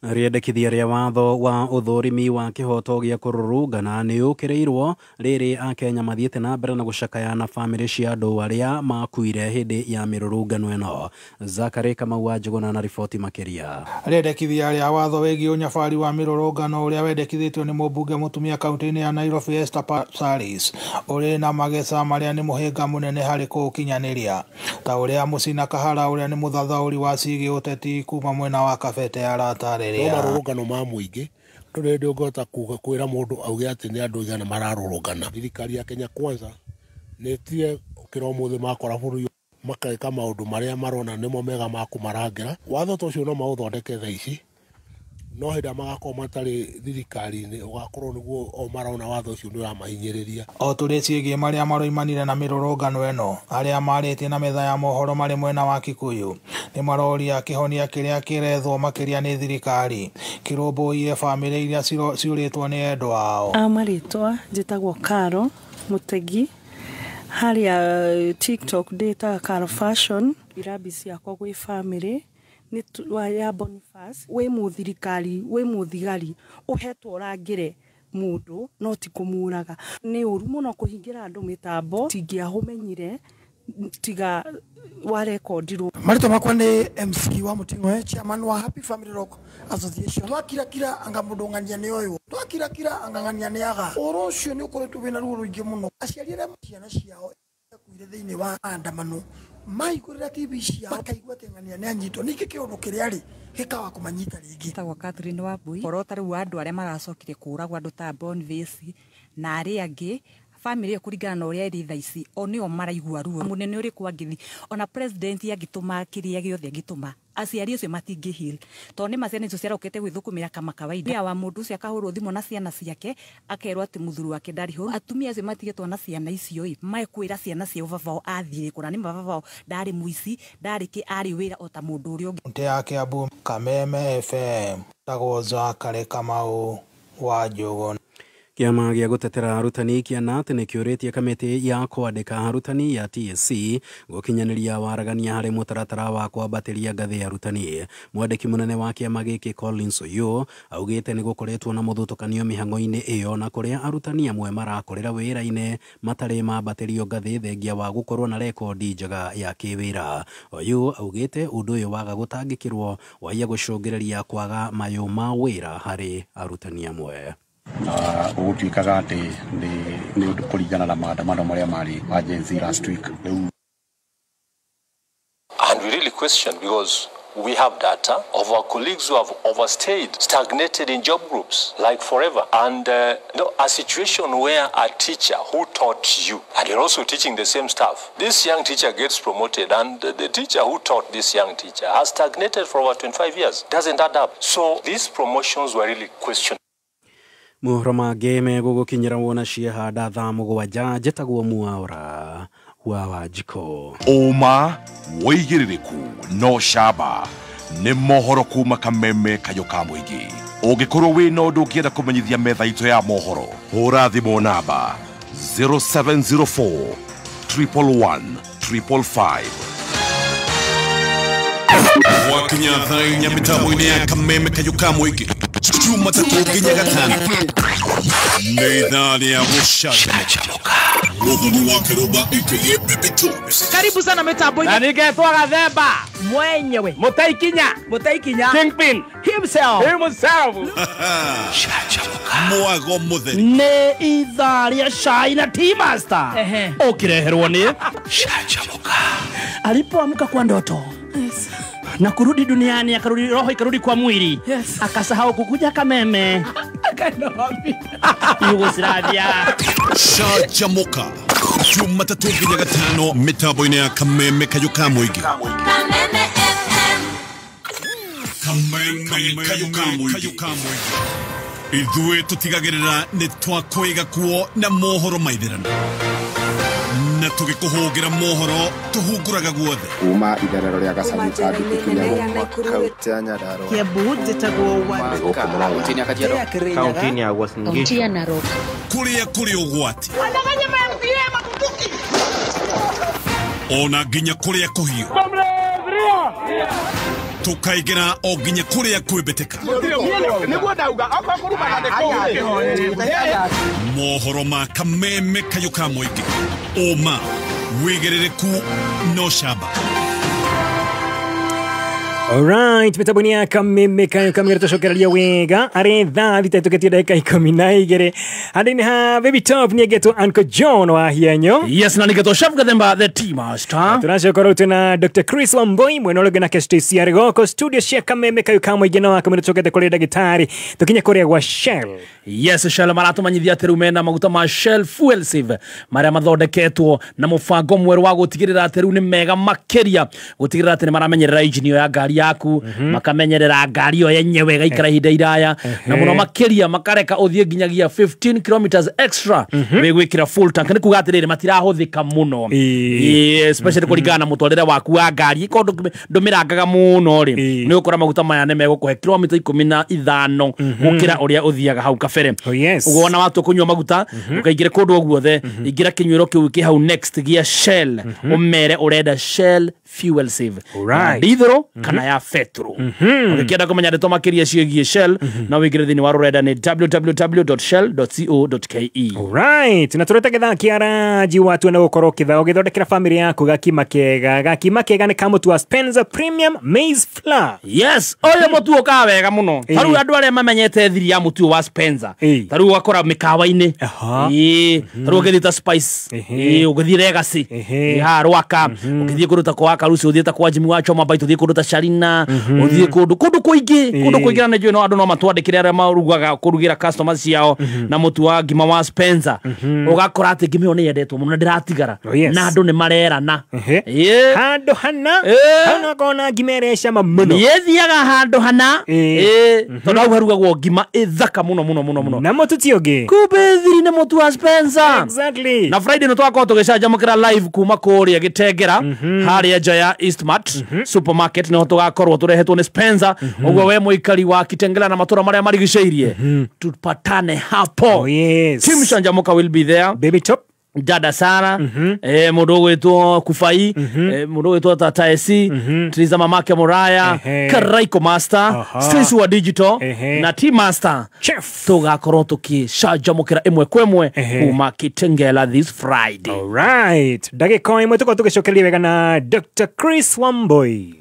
Rĩendekithia rĩa watho wa ũthũrimi wa kĩhoto gĩa kũrũrũngana nĩ ũkĩrĩirwo rĩrĩ akenya mathiĩte na mbere na gũcakaya na bamĩrĩ cia andũ arĩa makuire hĩndĩ ya mĩrũrũngano ĩno. Zakari Kamau wa Njũgũna na riboti makĩria. Rĩendekithia rĩa watho wĩgiĩ ũnyabari wa mĩrũrũngano ũrĩa wendekithĩtio nĩ mũmbunge mũtumia kaunti-inĩ ya Nairobi Esther Passaris ũrĩ na mageca marĩa nĩ mũhĩnga mũnene harĩ kũũkinyanĩria, ta ũrĩa Mũcina Kahara ũrĩa nĩ mũthathaũri wa ciĩgiĩ ũteti kuma mwena wa Kabete aratarĩria. No marũrũngano ma mũingĩ ndũrĩ hĩndĩ ũngĩhota kuga kwĩra mũndũ auge atĩ nĩ andũ igana mararũrũngana. Thirikari ya Kenya Kwanza nĩ ĩtire kĩro ũmũthĩ makora bũrũri makeka maũndũ marĩa marona nĩmo mega ma kũmarangĩra. Watho ta ũcio no maũthondeke thaa ici, no hĩndĩ ĩrĩa magakorwo matarĩ thirikari-inĩ ũgakorwo nĩguo o marona watho ũcio nĩ ũramahinyĩrĩria. O tũrĩ ciĩgiĩ marĩa maroimanire na mĩrũrũngano ĩno, arĩa marĩtie na metha ya mohoro marĩ mwena wa Kikuyu nĩ maroria kĩhonia kĩrĩa kĩrethwo makĩria nĩ thirikari kĩrũmbũiye bamĩrĩ iria ciũrĩtwo nĩ endwa ao. Marĩtwa njĩtagwo Karo Mũtegi, harĩa TikTok ndĩtaga Karo Fashion. Irabi ciakwa gwĩ bamĩrĩ nĩ ya Boniface, wĩ mũthirikari wĩ mũthigari ũhetwo ũrangĩre mũndũ no ti kũmũraga. Nĩ ũru mũno kũhingĩra andũ mĩtambo, tingĩahũmenyire tiga warekondirwo. Marĩtwa makwa nĩ MC wa Mũting'oe, chairman wa Happy Family Rock Association. Twakirakira anga mũndũ ng'ania nĩ ũyũ, twakirakira anga ng'ania nĩ aga. Ũhoro ũcio nĩ ũkoretwo wĩna ruo rũingĩ mũno. Aciari arĩa ciana ciao kuire thĩinĩ wa andamano maigũrĩra TV ciao makaigua atĩ ng'ania nĩ anyitwo, ningĩ kĩũndũ kĩrĩa rĩ gĩkawa kũmanyita rĩngĩ. Tagwo Catherine Wambui, korwo ta rĩu andũ arĩa maracokire kũragwo andũ ta Boniface na arĩa angĩ, family ĩyo kũringana na ũrĩa ĩrĩ thaa ici o nĩo maraigua ruo. Mũnene ũrĩkũ angĩthiĩ ona president angĩtũma kĩrĩa gĩothe angĩtũma, aciari acio matingĩ heal tondũ nĩ ma ciana icio ciarokete gwĩthũkũmĩra kama kawaida. Wa mũndũ ũcio akahũrwo thimũ na ciana ciake akerwo atĩ mũthuri wake ndarĩ ho. Atumia acio matigĩtwo na ciana icio ĩ mekwĩra ciana ciao baba wao athiĩ kũna, nĩ ma baba wao ndarĩ mũici ndarĩ kĩ, arĩ wĩra o ta mũndũ ũrĩa ũngĩ. Kaunti ya Kiambu, Kameme FM, tagwo Zakari Kamau wa Njũgũna. Kĩama gĩa gũtetera arutani kĩa KNUT nĩ kĩũrĩtie kamĩtĩ ya kwandĩka arutani ya TSC gũkinyanĩria waragania harĩ mũtaratara wa kwambatĩria ngathĩ ya arutani. Mwandĩki mũnene wa kĩama gĩkĩ Collins Oyoo augĩte nĩ gũkoretwo na mũthutũkanio mĩhang'o-inĩ ĩyo na kũrĩa arutani amwe marakorera wĩra-inĩ matarĩ mambatĩrio ngathĩ thengia wa gũkorwo na rekondi njega ya kĩwĩra. Oyoo augĩte ũndũ ũyũ waga gũtangĩkĩrwo waiya gũcũngĩrĩria kwaga mayũ ma wĩra harĩ arutani amwe. Na gũgũtuĩkaga atĩ nĩ ũndũ kũringana na maandamano marĩa marĩ ma Gen Z last week. And we really question because we have data of our colleagues who have overstayed, stagnated in job groups like forever. And a situation where a teacher who taught you, and you're also teaching the same staff, this young teacher gets promoted and the teacher who taught this young teacher has stagnated for over 25 years, doesn't add up. So these promotions were really questioned. Mohoro mangĩ megũgũkinyĩra wona ciehanda thaa 7 njĩtagwo Mwaura wa Wanjikũ. Ũma wĩigĩrĩrĩku no camba nĩ mohoro kuma Kameme kayũ ka mũingĩ. Ũngĩkorwo wĩna ũndũ ũngĩenda kũmenyithia metha itũ ya mohoro, hũra thimũ namba 0704 111 555. Gwakinya thaa inya mĩtambo-inĩ ya Kameme Kayũ ka Mũingĩ Jumatatũ nginya Gatano nĩ ithaa rĩa gũcanjamũka. Mũthoni wa Kĩrũmba aka Baby Tops. Karibu sana mitambo-inĩ. Na ningetwo Gathemba mwenyewe, Mũtaikinya, Mũtaikinya Kingpin himself, himself. Mwago mũtheri nĩ ithaa rĩa cai na tea master ũkĩreherwo nĩ Canjamũka. Alipoamka kwa ndoto, yes, na kurudi duniani, akarudi roho ikarudi kwa mwili, yes, akasahau kukuja Kameme. Akaenda wapi? Yugoslavia. Canjamũka Jumatatũ nginya Gatano mĩtambo-inĩ ya Kameme Kayũ ka Mũingĩ. Kameme FM. Kameme Kayũ ka Mũingĩ. Ithuĩ tũtigagĩrĩra nĩ twakwĩga kuo na mohoro maithĩrano na tũgĩkũhũngĩra mohoro tũhunguraga guothe kuma itherero rĩa Gacagi kaunti ya Nyandarua, Kiambu njĩtagwo kaunti ya Uasin Gishu, kũrĩa kũrĩ ũgwati ona nginya kũrĩa kũhiũ tukaigera o nginya kũrĩa kwĩmbĩtĩka. Mohoro ma Kameme Kayũ ka Mũingĩ, ũma, wĩigĩrĩrĩku no camba. Alright, mitambo-inĩ ya Kameme Kayũ ka Mũingĩ tũcokereria wega arĩ thaa thita ĩtũkĩtie ndagĩka 12 handũ-inĩ ha Baby Top nĩengetwo Uncle John wa Hienyo. Yes, na nĩngetwo Chef Gathemba the tea master. Tũracoka rĩu twĩna Dr. Chris Wambui mwena ũrĩa ũngĩ nake Stacy Arigoko studio cia Kameme Kayũ ka Mũingĩ na wa Kameme tũcokete kũrĩ ndagĩtarĩ tũkinye kũrĩa gwa Shell. Yes, Shell maratũmanyithia atĩ rĩu mena maguta ma Shell Fuel Save marĩa mathondeketwo na mũbango mwerũ wa gũtigĩrĩra atĩ rĩu nĩ mega makĩria, gũtigĩrĩra atĩ nĩ maramenyerera injini ĩyo ya ngari yaku, makamenyerera ngari ĩyo yenyewe ĩgaikara ihinda iraya, na mũno makĩria makareka ũthiĩ nginyagia 15 kilometers extra wĩgwĩkĩra full tank. Nĩ kuga atĩrĩrĩ matirahũthĩka mũno, especially kũringana na mũtwarĩre waku wa ngari. Korwo ndũmĩrangaga mũno rĩ, nĩ ũgũkora maguta maya nĩ megũkũhe kilomita 15 gũkĩra ũrĩa ũthiaga hau kabere. Ũguo ona watua kũnyua maguta ũkaingĩre kũndũ o guothe, ingĩra kĩnyuĩro kĩu kĩ hau next gĩa Shell, ũmere ũrenda Shell Fuel Save diesel kana ya petro. Ũngĩkĩenda kũmenya ndeto makĩria ciĩgiĩ Shell na wĩingĩre thĩinĩ wa rũrenda nĩ www.shell.co.ke. Alright, na tũrete gĩthaa kĩa ranji watua na gũkorwo ũgĩthondekera famĩlĩ yaku gakima kega. Gakima kega nĩ ka mũtu wa Spencer Premium Maize Flour. Yes, ũyũ mũtu ũkaga wega mũno. Ta rĩu andũ arĩa mamenyete thiri ya mũtu wa Spencer, ta rĩu ũgakora mĩkawa-inĩ, ta rĩu ũgĩthiĩ ta Spice, ũgĩthiĩ Legacy, haha Rwaka, ũgĩthiĩ kũndũ ta kwa Karusi, ũthiĩ ta kwa Jimmy wa Choma Bite, ũthiĩ kũndũ ta Sharina, ũthiĩ kũndũ kũingĩ, kũndũ kũingĩ na nĩnjũĩ no andũ no matwandĩkĩre arĩa marugaga kũrugĩra customers ciao na mũtu wa ngima wa Spencer. Ũgakora atĩ ngima ĩyo nĩ yendetwo mũno na ndĩratigara na andũ nĩ marerana handũ hana hau no kona ngima ĩrĩa ĩ cama mũno, ĩthiaga handũ hana, tondũ hau harugagwo ngima ĩthaka mũno mũno mũno mũno na mũtu ti ũngĩ, kumbe thiri nĩ mũtu wa Spencer. Exactly. Na Friday nĩ twakorwo tũgĩcanjamũkĩra live kuma kũrĩa Gĩtengera harĩa nja ya Eastmart supermarket, nĩho tũgakorwo tũrehetwo nĩ Spencer. Ũguo we mũikari wa Kitengela na matũra marĩa marigicĩirie, tupatane hapo. Oh, yes. Team Canjamũka will be there. Baby Top, Dada Sara, mũndũ ũgwĩtwo Kufai, mũndũ ũgwĩtwo Tata Esi, Triza mamake Muraya, Karaiko Master, Stacy wa Digital na T Master Chef. Tũgakorwo tũkĩcanjamũkĩra ĩmwe kwa ĩmwe kuma Kitengela this Friday. Alright, ndagĩka o ĩmwe tũkorwo tũgĩcokereria wega na Dr. Chris Wambui.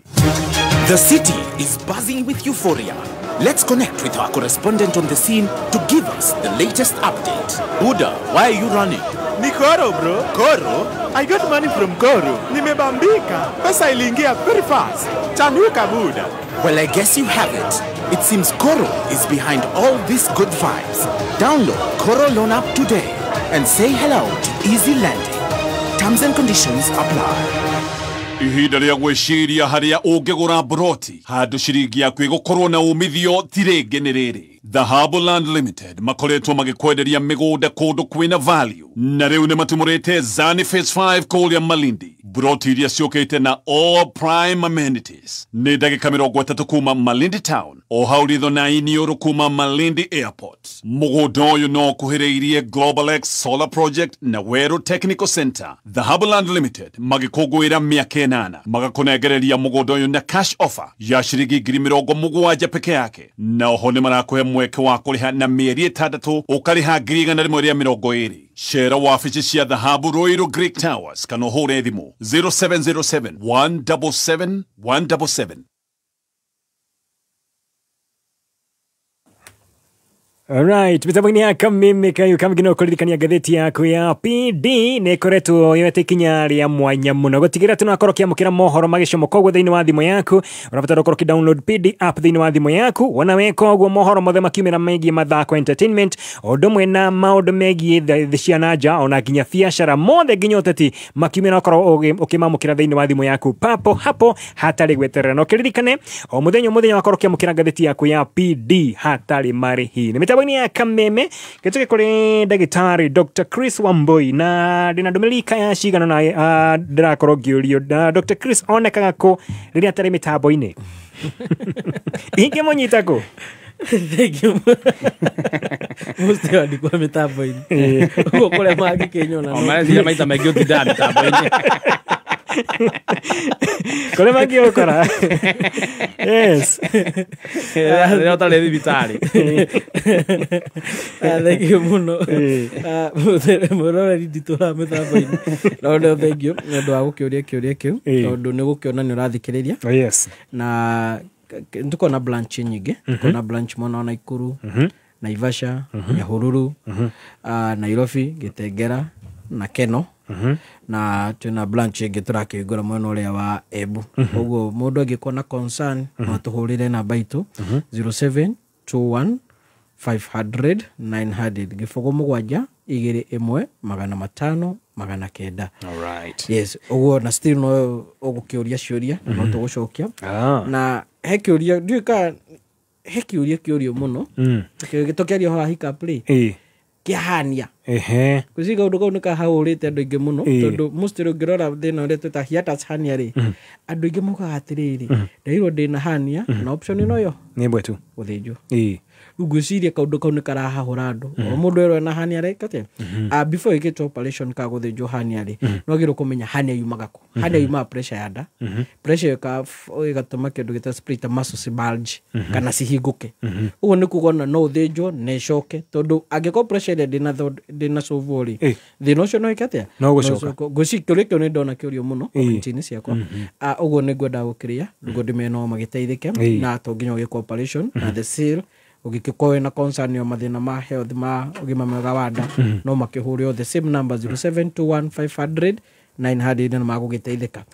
The city is buzzing with euphoria. Let's connect with our correspondent on the scene to give us the latest update. Buddha, why are you running? Ni Koro, bro. Koro? I got money from Koro. Nimebambika. Pesa iliingia very fast. Chanuka, Buddha. Well, I guess you have it. It seems Koro is behind all these good vibes. Download Koro Loan app today and say hello to easy lending. Terms and conditions apply. Ihinda rĩa gwĩciria harĩa ũngĩgũra mburoti handũ ciringi yaku ĩgũkorwo na umithio ti rĩngĩ nĩ rĩrĩ. Dhahabu Land Limited makoretwo magikwenderia migunda kundu kwina value na riu ni matumurite Zani Phase 5 kuria Malindi broti iria ciukite na all prime amenities ni ndagika 30 kuma Malindi town o hau ritho na iniuru kuma Malindi Airport. Mugunda uyu no kuhiriirie Global X Solar Project na Weru Technical Center. Dhahabu Land Limited magikũngũĩra mĩaka 8 magakũnengereria mũgũnda ũyũ na cash offer ya ciringi 70,000 peke yake na oho nĩ marakũhe mweke wa kũrĩha na mĩeri 6 ũkarĩha 120,000. Cera wabici cia Dhahabu Ruiru Greek Towers kana ũhũre thimũ 0707 177 177. Alright, mitambo-inĩ ya Kameme Kayo kamgino kũririkania ngathĩti yaku ya PD nĩ ĩkoretwo yoete ikinya rĩa mwanya mũno gũtigĩrĩra atĩ nĩwakorwo ũkĩamũkĩra mohoro magĩcomo koguo thĩinĩ wa thimũ yaku ũrabatara ũkorwo ũkĩ-download PD app thĩinĩ wa thimũ yaku wona weka ũguo mohoro mothe makiumĩra megiĩ mathako entertainment o ũndũ ũmwe na maũndũ megiĩ thĩ cia na nja ona nginya biacara mothe nginya ũteti makiumĩra ũkorwo ũkĩmamũkĩra thĩinĩ wa thimũ yaku papo hapo hatarĩ gweterera na ũkĩririkane o mũthenya wakorwo ũkĩamũkĩra ngathĩti yaku ya PD hatarĩ marĩhi. Nĩ mitambo-inĩ ya Kameme gĩtuke kũrĩ ndagĩtarĩ Dr. Chris Wambui na ndĩna ndũmĩrĩri kaya cigana na ndĩrakorwo ngĩũrio na Dr. Chris onekaga kũ rĩrĩa atarĩ mĩtambo-inĩ ingĩmũnyita kũ? Thank you. Mũcite wandĩkwo mĩtambo-inĩ ũguo kũrĩa mangĩkĩnyona O mareciria maita maingĩ ũtindaga mĩtambo-inĩ kũrĩa mangĩũkora. Yes. Rĩrĩa ũtarĩ thibitarĩ. Thank you mũno mũroreri nditũraga mĩtambo-inĩ no nĩ thank you nĩ ũndũ wa gũkĩũria kĩũria kĩu tondũ nĩ gũkĩona nĩ ũrathikĩrĩria. Yes. Na tuko na branch nyingĩ, tuko na branch mwena wa Nakuru, Naivasha, Nyahururu, Nairobi, Gitengera na Keno na twina branch ĩngĩ tũrakĩhingũra mwena ũrĩa wa Embu. Koguo mũndũ angĩkorwo na concern no atũhũrĩre namba itũ 0721 500 900 0 7 2 1 500 900. All right. Yes, ũguo na still no ũgũkĩũria ciũria no tũgũcokia. Na he kĩũria ndiũĩ kana he kĩũria kĩũrio mũno tũkĩaria ũhoro wa hiccup rĩ kĩahania kwĩciria kaũndũ kau nĩ kahahũrĩte andũ aingĩ mũno tondũ mostly ũngĩrora thĩna ũrĩa twĩta hiatus hernia rĩ andũ aingĩ mokaga atĩrĩrĩ nderirwo ndĩna hernia na option ĩno yo nĩ ĩmwe tu gũthĩnjwo. Rĩu ngwĩciria kaũndũ kau nĩ karahahũra andũ o mũndũ erwo ena hernia rĩ atĩa before ĩkĩtwo operation ka gũthĩnjwo hernia rĩ no wagĩrĩirwo kũmenya hernia yumaga kũ. Hernia yumaga pressure ya nda, pressure ĩgatũma kĩndũ gĩtagwo split muscles bulge kana cihingũke. Ũguo nĩ kuga ona no ũthĩnjwo na ĩcoke tondũ angĩkorwo pressure ĩrĩa ndĩna solve rĩ thĩna ũcio no ĩke atĩa no gũcoka. Ngwĩciria kĩũria kĩu nĩ ndona kĩũrio mũno comment-inĩ ciakwa. Ũguo nĩ ngwenda gũkĩria nĩguo ndĩmere no magĩteithĩke na to nginya ũgĩkwo operation na the seal ũngĩkorwo wĩna concern ya mathĩna ma health ma ũgima mwega wa nda no makĩhũre the same number 0721 500 900 na magũgĩteithĩka.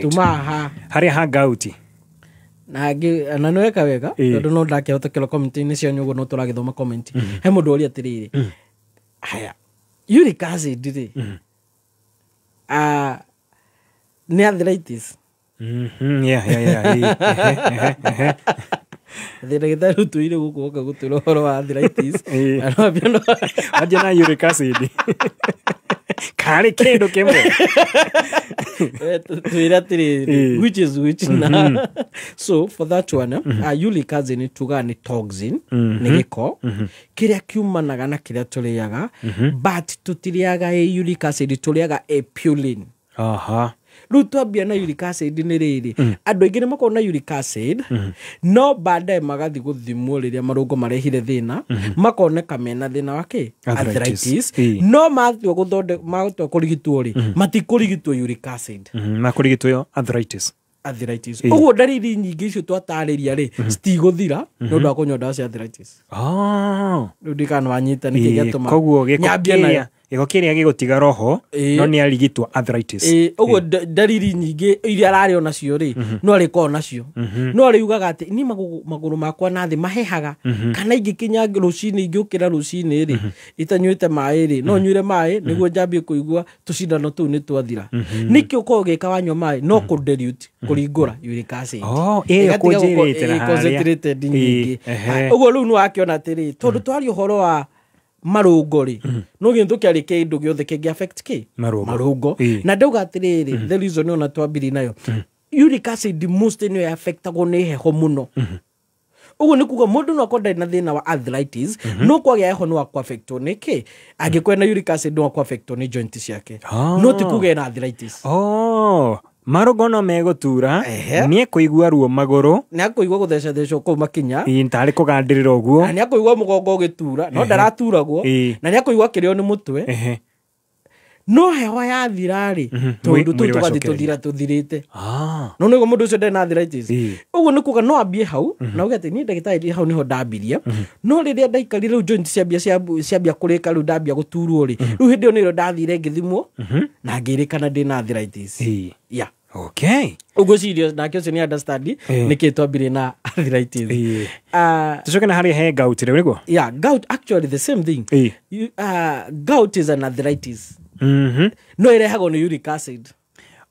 Tuma haha harĩa hangauti na angĩ na nĩweka wega tondũ no ndakĩhota kĩro comment-inĩ cianyu ũguo no tũragĩthoma comment. He mũndũ ũria atĩrĩrĩ haya uric acid rĩ nĩ arthritis. Yeah. Ndagĩtarĩ ũtũire gũkũ woka gũtwĩra ũhoro wa arthritis anjia na uric acid karĩ kĩndũ kĩmwe twĩre atĩrĩrĩ which is which na so for that one uric acid nĩ tugaga nĩ toxin nĩ gĩko kĩrĩa kiumanaga na kĩrĩa tũrĩaga but tũtirĩaga uric acid tũrĩaga purine. Aha. Rĩu twambia na uric acid nĩ rĩrĩ andũ aingĩ nĩ makoragwo na uric acid no baadaye magathiĩ gũthimwo rĩrĩa marũngo marehire thĩna makoneka mena thĩna wa kĩ arthritis no matua gũthondeka matua kũrigitwo rĩ matikũrigitwo uric acid makũrigitwo yo arthritis. Ũguo ndariri nyingĩ icio twatarĩria rĩ citigũthira nĩ ũndũ wa kũnyua ndawa cia arthritis. Rĩu ndikana wanyita nĩkĩ gĩatũma koguo gĩko Gĩko kĩrĩa gĩgũtiga roho no nĩ arigitwo arthritis. Ũguo ndariri nyingĩ iria ararĩ onacio rĩ, no arĩkorwo nacio, no arĩugaga atĩ niĩ magũrũ makwa na thĩ mahehaga, kana ingĩkinya rũcinĩ, ingĩũkĩra rũcinĩ rĩ itanyuĩte maĩ rĩ, no nyuire maĩ nĩguo njambie kũigua tũcindano tũu nĩ twathira. Nĩkĩ ũkorwo ũgĩka wanyua maĩ no kũ dilute, kũringũra uric acid. Oh, ĩyo Ĩgatiga gũkorwo kũnjĩrĩte na ĩ harĩa. concentrated nyingĩ. Ehe. Ũguo rĩu nĩ wakĩona atĩrĩ, tondũ twaria ũhoro wa marũngo rĩ, no nginya tũkĩarie kĩndũ gĩothe kĩngĩ affect kĩ Marũngo. Marũngo. Na ndauga atĩrĩrĩ, the reason ona twambirie nayo, uric acid most nĩyo affectagwo nĩ heho mũno. Ũguo nĩ kuga mũndũ no akorwo ndarĩ na thĩna wa arthritis, no kwagĩa heho no akwaffectwo nĩ kĩ, angĩkorwo ena uric acid no akwaffectwo nĩ joint ciake, no ti kuga ena arthritis. Oh, marũngo no megũtura, nĩ ekũigua ruo magũrũ, nĩ akũigua gũthecathecwo kũu makinya. Ĩ, tarĩ kũgandĩrĩra ũguo. Na nĩ akũigua mũgongo ũgĩtura no ndaraturagwo, na nĩ akũigua akĩrĩo nĩ mũtwe. No heho yathira rĩ, tũndũ tũu Mwĩrĩ tũgathiĩ wacokereria. tũthira tũthirĩte. No nĩguo mũndũ ũcio ndarĩ na arthritis. Ũguo nĩ kuga no ambie hau na uge atĩ niĩ ndagĩtarĩ hau nĩho ndambirie, no rĩrĩa ndaikarire rĩu joint ciambia ciambia kũrĩka, rĩu ndambia gũturwo rĩ, rĩu hĩndĩ ĩyo nĩrĩo ndathire ngĩthimwo na ngĩrĩkana ndĩna arthritis. Yeah. Okay. Ũngwĩciria nake ũcio nĩ understand nĩkĩ twambirie na arthritis. Tucoke na harĩa he gout rĩu nĩguo? Yeah, gout actually the same thing. Gout is an arthritis. No ĩrehagwo nĩ uric acid.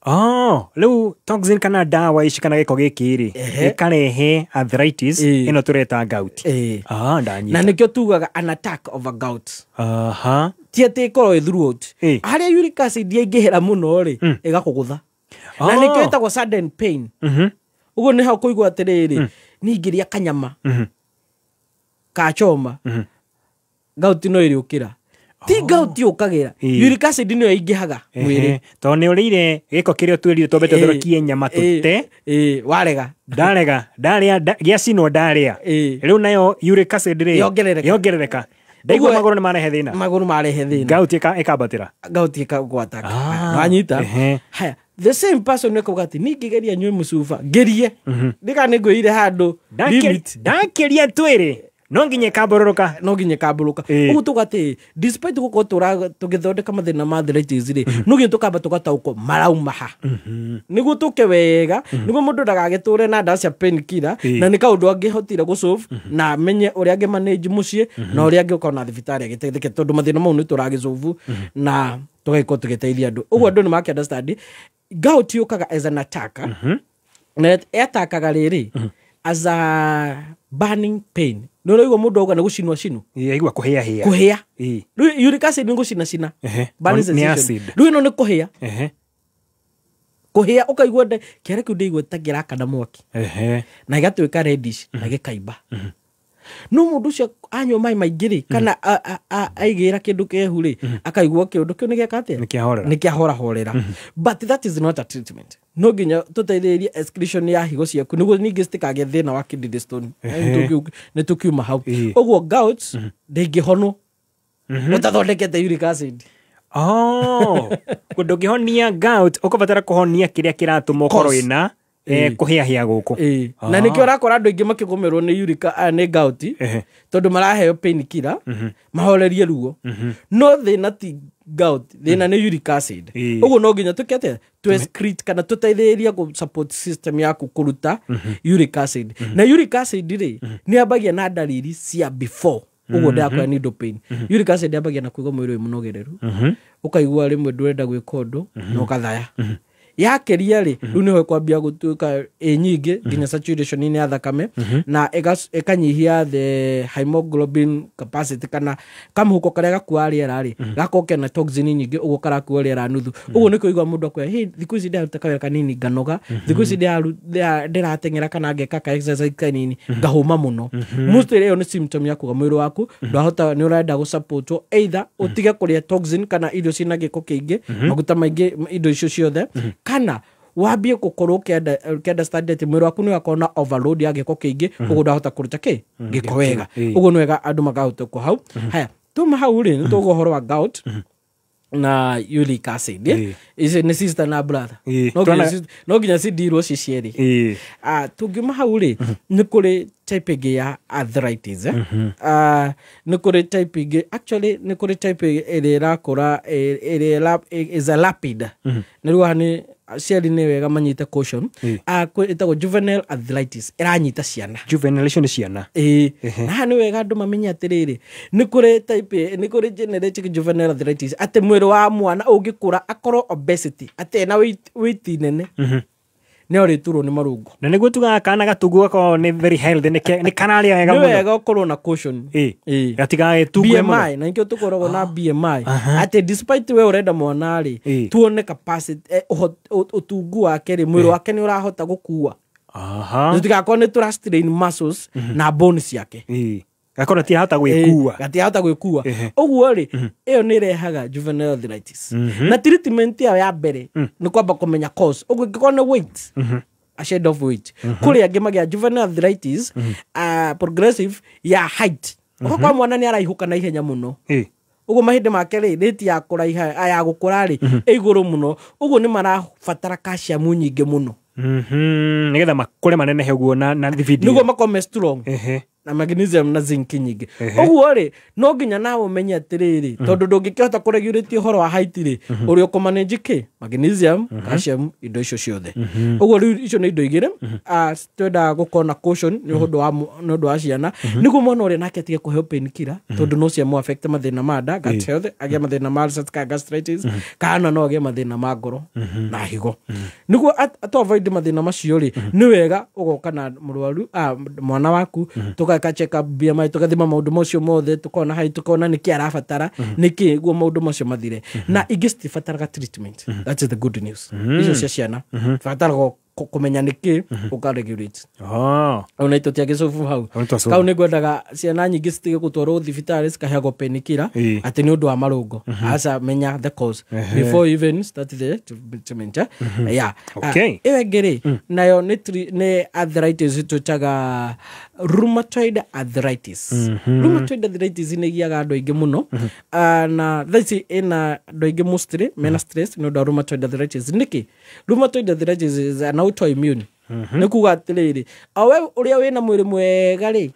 Oh, rĩu toxin kana ndawa ici kana gĩko gĩkĩ rĩ, gĩkarehe arthritis ĩno tũreta gout. Ah, ndanyita. Na nĩkĩo tugaga an attack of a gout. Ti atĩ ĩkorwo ĩ throughout. Harĩa uric acid yaingĩhĩra mũno rĩ, ĩgakũgũtha. Na nĩkĩo ĩtagwo sudden pain. Ũguo nĩ hau kũigua atĩrĩrĩ, niĩ ingĩrĩa kanyama kachoma, gout no ĩrĩũkĩra. Ti gout yũkagĩra, uric acid nĩyo ĩingĩhaga mwĩrĩ. Tondũ nĩ ũrĩire gĩko kĩrĩa twĩrire twambe tũtherũkie nyama tũte. Warega. Ndarega, ndarĩa, gĩacinwo ndarĩa. Rĩu nayo uric acid rĩ, Yongerereka. yongerereka. Ndaigua Ũguo magũrũ nĩ marehe thĩna. Magũrũ marehe thĩna. Gout ĩkambatĩra. Gout ĩkagwataka. Wanyita? Haya, the same person nĩ akauga atĩ niĩ ngĩgeria nyue mũcuba, ngerie. Ndĩka nĩ ngwĩire handũ limit. Ndakĩria twĩrĩ. No nginya ĩkambũrũrũka. No nginya ĩkambũrũka. Ũguo tuga atĩ despite gũkorwo tũgĩthondeka mathĩna ma arthritis rĩ, no nginya tũkamba tũgataũkwo marauma ha. Nĩguo tũke wega, nĩguo mũndũ ndagagĩtũre na ndawa cia painkiller, na nĩ kaũndũ angĩhotire gũsolve, na amenye ũrĩa angĩ manage mũciĩ, na ũrĩa angĩũka ona thibitarĩ agĩteithĩke, tondũ mathĩna mau nĩ tũragĩsolve na tũgagĩkorwo tũgĩteithia andũ. Ũguo andũ nĩ makĩ understand gout yũkaga as an attack, na ĩatakaga rĩrĩ as a burning pain. Nĩ ũraigua mũndũ auga nĩ gũcinwo cinwo. Aigua kũhĩa hĩa. Kũhĩa. Rĩu uric acid nĩ gũcina cina. Burning Nĩ sensation. acid. Rĩu ĩno nĩ kũhĩa. Kũhĩa ũkaigua kĩara kĩu ndĩigua ta kĩrakana mwaki. Na gĩgatuĩka reddish na gĩkaimba. No mũndũ ũcio anyua maĩ maingĩ rĩ, kana aigĩra kĩndũ kĩhehu rĩ, akaigua kĩũndũ kĩu nĩ gĩeka atĩa? Nĩ kĩahorera. Nĩ kĩahorahorera. But that is not a treatment. No nginya tũteithĩrĩrie excretion ya higo ciaku nĩguo ningĩ citikagĩe thĩna wa kidney stone. Nĩ tũkiuma hau. Ũguo gout ndĩngĩhonwo ũtathondekete uric acid. Oh, ndũngĩhonia gout, ũkũbatara kũhonia kĩrĩa kĩratũma ũkorwo Cause. wĩna, kũhĩahĩa gũkũ. Na nĩkĩo ũrakora andũ aingĩ makĩgũmĩrwo nĩ uric, nĩ gout, tondũ maraheo painkiller, mahorerie ruo. No thĩna ti gout, thĩna nĩ uric acid. Ũguo no nginya tũke atĩa? Tu excrete kana tũteithĩrĩrie gũ support system yaku kũruta uric acid. Na uric acid rĩ, nĩ yambagia na ndariri cia before. Ũguo ndĩrakwĩra needle pain. Uric acid yambagia na kũigua mwĩrĩ wĩ mũnogereru. Ũkaigua rĩmwe ndũrenda gwĩka ũndũ, na ũkathaya. Yakĩria rĩ, rĩu nĩho ĩkwambia gũtuĩka ĩ nyingĩ nginya saturation-inĩ ya thakame, na ĩkanyihia the hemoglobin capacity, kana kamũhuko karĩa gakuaga rĩera rĩ, gakorwo kena toxin nyingĩ, ũguo karakua rĩera nuthu. Ũguo nĩ kũigua mũndũ akwĩra, hey, thikũ ici ndĩraruta kawĩra kanini nganoga, thikũ ici ndĩrateng'era kana ngeka ka exercise kanini ngahũma mũno. Mostly ĩyo nĩ symptom ya kuga mwĩrĩ waku ndwahota, nĩ ũrenda gũsupportwo, either ũtige kũrĩa toxin kana irio ciĩna gĩko kĩingĩ, maguta maingĩ, indo icio ciothe, kana wambie gũkorwo ũkĩ-understand atĩ mwĩrĩ waku nĩ wakorwo na overload ya gĩko kĩingĩ, ũguo ndwahota kũruta kĩ? Gĩko wega. Ũguo nĩ wega andũ makahota kũ hau. Haya, tuma hau rĩ, nĩ tũgũa ũhoro wa gout. Na uric acid icio nĩ sister na brother. No nginya cindirwo ci cierĩ. Tũngiuma hau rĩ, nĩ kũrĩ type ĩngĩ ya arthritis. Nĩ kũrĩ type ĩngĩ, actually nĩ kũrĩ type ĩrĩa ĩrakũra ĩrĩa is a rapid. Nĩ rĩu haha nĩ aciari nĩ wega manyite caution. Ĩtagwo juvenile arthritis, ĩranyita ciana. Juvenile icio nĩ ciana. Ĩĩ, na haha nĩ wega andũ mamenye atĩrĩrĩ, nĩ kũrĩ type, nĩ kũrĩ genetic juvenile arthritis, atĩ mwĩrĩ wa mwana ũngĩkũra akorwo obesity, atĩ ena weight nene, nĩ ũrĩturwo nĩ marũngo. Na nĩguo tugaga kana gatungu gakorwo nĩ very healthy, nĩ kararĩa wega nĩ mũno. Wega ũkorwo na caution. Gatigagetungue mũno. BMI, na nikĩo tũkoragwo na BMI, atĩ despite we ũrenda mwana rĩ, tuone capacity, ũtungu wake rĩ, mwĩrĩ wake nĩ ũrahota gũkua. Tũtigakorwo nĩ tũra strain muscles na bones ciake. Gakorwo tirahota gwĩkua. Gatirahota gwĩkua. Ũguo rĩ, ĩyo nĩ ĩrehaga juvenile arthritis. Na treatment yayo ya mbere nĩ kwamba kũmenya cause. Ũguo ĩngĩkorwo nĩ weight, a shed of weight, kũrĩ angĩ magĩa juvenile arthritis progressive ya height. Ũgakora mwana nĩ araihũka na ihenya mũno, ũguo mahĩndĩ make rĩ, rate ya kũraiha ya gũkũra rĩ, ĩ igũrũ mũno, ũguo nĩ marabatara calcium nyingĩ mũno. Nĩgetha makũre manenehe ũguo na thibindi. Nĩguo makorwo me strong, na magnesium na zinc nyingĩ. Ũguo rĩ, no nginya nawe ũmenye atĩrĩrĩ, tondũ ndũngĩkĩhota kũregulate ũhoro wa height rĩ, ũrĩa ũkũmanage kĩ magnesium, calcium, indo icio ciothe. Ũguo rĩu icio nĩ indo igĩrĩ twendaga gũkorwo na caution nĩ ũndũ wa ciana, nĩguo mwana ũrĩa nake atige kũheo painkiller, tondũ no ciamũ affect mathĩna ma nda, gut health, agĩe mathĩna ma ulcers kana gastritis, kana no agĩe mathĩna ma ngoro na higo. Nĩguo to avoid mathĩna macio rĩ, nĩ wega ũgoka na mũrwaru, mwana waku, tũgeka check up BMI, tũgathima maũndũ macio mothe, tukona height, tukona nĩkĩ arabatara, nĩkĩ guo maũndũ macio mathire. Na ingĩ citibataraga treatment. That is the good news. Icio cia ciana bataraga kũmenya nĩkĩ ũkaregulate. Ona tũtiagĩcobu hau. Kau nĩ ngwendaga ciana nyingĩ citige gũtwarwo thibitarĩ cikaheagwo painkiller atĩ nĩ ũndũ wa marũngo. Aca, menya the cause before you even start the treatment. Yeah. Ĩyo ĩngĩ rĩ, nayo nĩ arthritis twĩtaga rheumatoid arthritis. Rheumatoid arthritis nĩ ĩgiaga andũ aingĩ mũno. Na thaa ici ĩna andũ aingĩ mostly mena stress nĩ ũndũ wa rheumatoid arthritis. Nĩkĩ? Rheumatoid arthritis is an autoimmune. Nĩ kuga atĩrĩrĩ, o we ũrĩa wĩna mwĩrĩ mwega rĩ,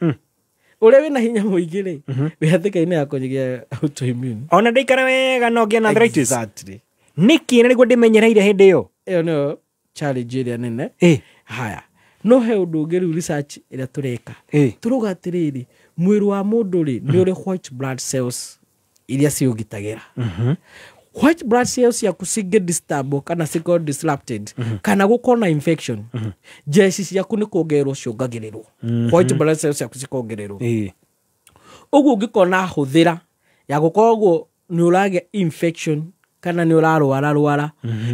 ũrĩa wĩna hinya mũingĩ rĩ, wĩ hatĩka-inĩ ya kũgĩa autoimmune. Ona ndaikara wega no ngĩe na arthritis. Exactly. Nĩkĩ na nĩguo ndĩmenyereire hĩndĩ ĩyo? Ĩyo nĩyo challenge ĩrĩa nene. Haya, no he ũndũ ũngĩ rĩu research ĩrĩa tũreka. Tũrauga atĩrĩrĩ, mwĩrĩ wa mũndũ rĩ, nĩ ũrĩ white blood cells iria ciũgitagĩra. White blood cells ciaku cingĩ disturb kana cikorwo disrupted, kana gũkorwo na infection, jeshi ciaku nĩ kuongererwo ciongagĩrĩrwo. White blood cells ciaku cikongererwo. Ũguo ũngĩkorwo na hũthĩra ya gũkorwo nĩ ũragĩa infection kana nĩ ũrarwara rwara,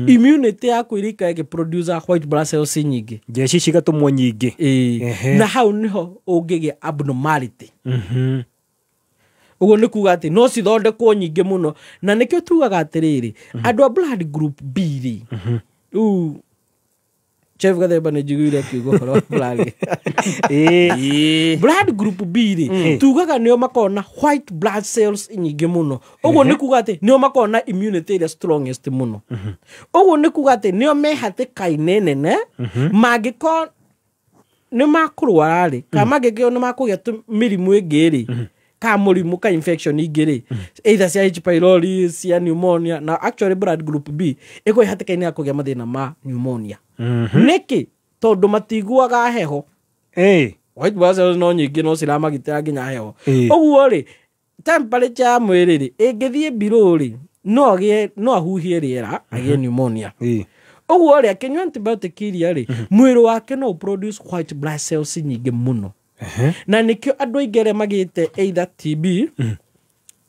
immunity yaku ĩrĩikara ĩgĩproduce white blood cells nyingĩ, jeshi cigatũmwo nyingĩ. Na hau nĩho ũngĩgĩa abnormality. Ũguo nĩ kuga atĩ no cithondekwo nyingĩ mũno, na nĩkĩo tugaga atĩrĩrĩ, andũ a blood group B rĩ, rĩu Chef Gathemba nĩ njiguire akiuga ũhoro wa blood. Blood group B rĩ, tugaga nĩo makoragwo na white blood cells nyingĩ mũno. Ũguo nĩ kuga atĩ nĩo makoragwo na immunity ĩrĩa strongest mũno. Ũguo nĩ kuga atĩ nĩo me hatĩka-inĩ nene, mangĩkorwo nĩ makũrwara rĩ, kana mangĩkorwo nĩ makũgĩa mĩrimũ ĩngĩ rĩ, ka mũrimũ ka infection ingĩ rĩ, either cia H pylori, cia pneumonia. Na actually blood group B ĩkoragwo ĩ hatĩka-inĩ ya kũgĩa mathĩna ma pneumonia. Nĩkĩ? Tondũ matiguaga heho. White blood cells no nyingĩ no ciramagitĩra nginya heho. Ũguo rĩ, temperature ya mwĩrĩ rĩ, ĩngĩthiĩ below rĩ, no agĩe, no ahuhie rĩera agĩe pneumonia. Ũguo rĩ, akĩnyua antibiotic iria rĩ, mwĩrĩ wake no produce white blood cells nyingĩ mũno. Na nĩkĩo andũ aingĩ arĩa magĩte either TB,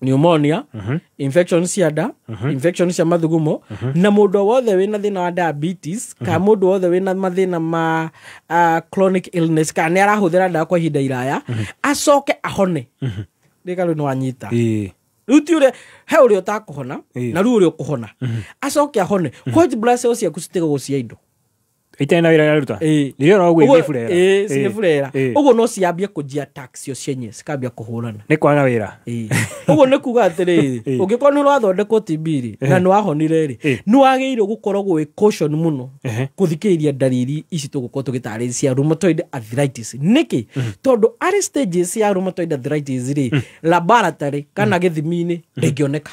pneumonia, infection cia nda, infection cia mathugumo, na mũndũ o wothe wĩna thĩna wa diabetes, kana mũndũ wothe wĩna mathĩna ma chronic illness, kana nĩ arahũthĩra ndawa kwa ihinda iraya, acoke ahone. Rĩka rĩu nĩ wanyita. Rĩu ti ũrĩa, he ũrĩa ũtakũhona, na rĩu ũrĩa ũkũhona. Acoke ahone. White blood cells ciaku citigagwo cia indo. Itarĩ na wĩra iraruta. Nĩrĩo no ũguo igĩburera. Ĩĩ, cigĩburera. Ũguo no ciambie kũnjia tax cio cienye, cikambia kũhũrana. Nĩ kwaga wĩra. Ũguo nĩ kuga atĩrĩrĩ, ũngĩkorwo nĩ ũrathondekwo TB rĩ, na nĩ wahonire rĩ, nĩ wagĩrĩirwo gũkoragwo wĩ caution mũno kũthikĩrĩria ndariri ici tũgũkorwo tũgĩtarĩria cia rheumatoid arthritis. Nĩkĩ? Tondũ arĩ stages ya rheumatoid arthritis rĩ, laboratory kana gĩthimi-inĩ ndĩngĩoneka.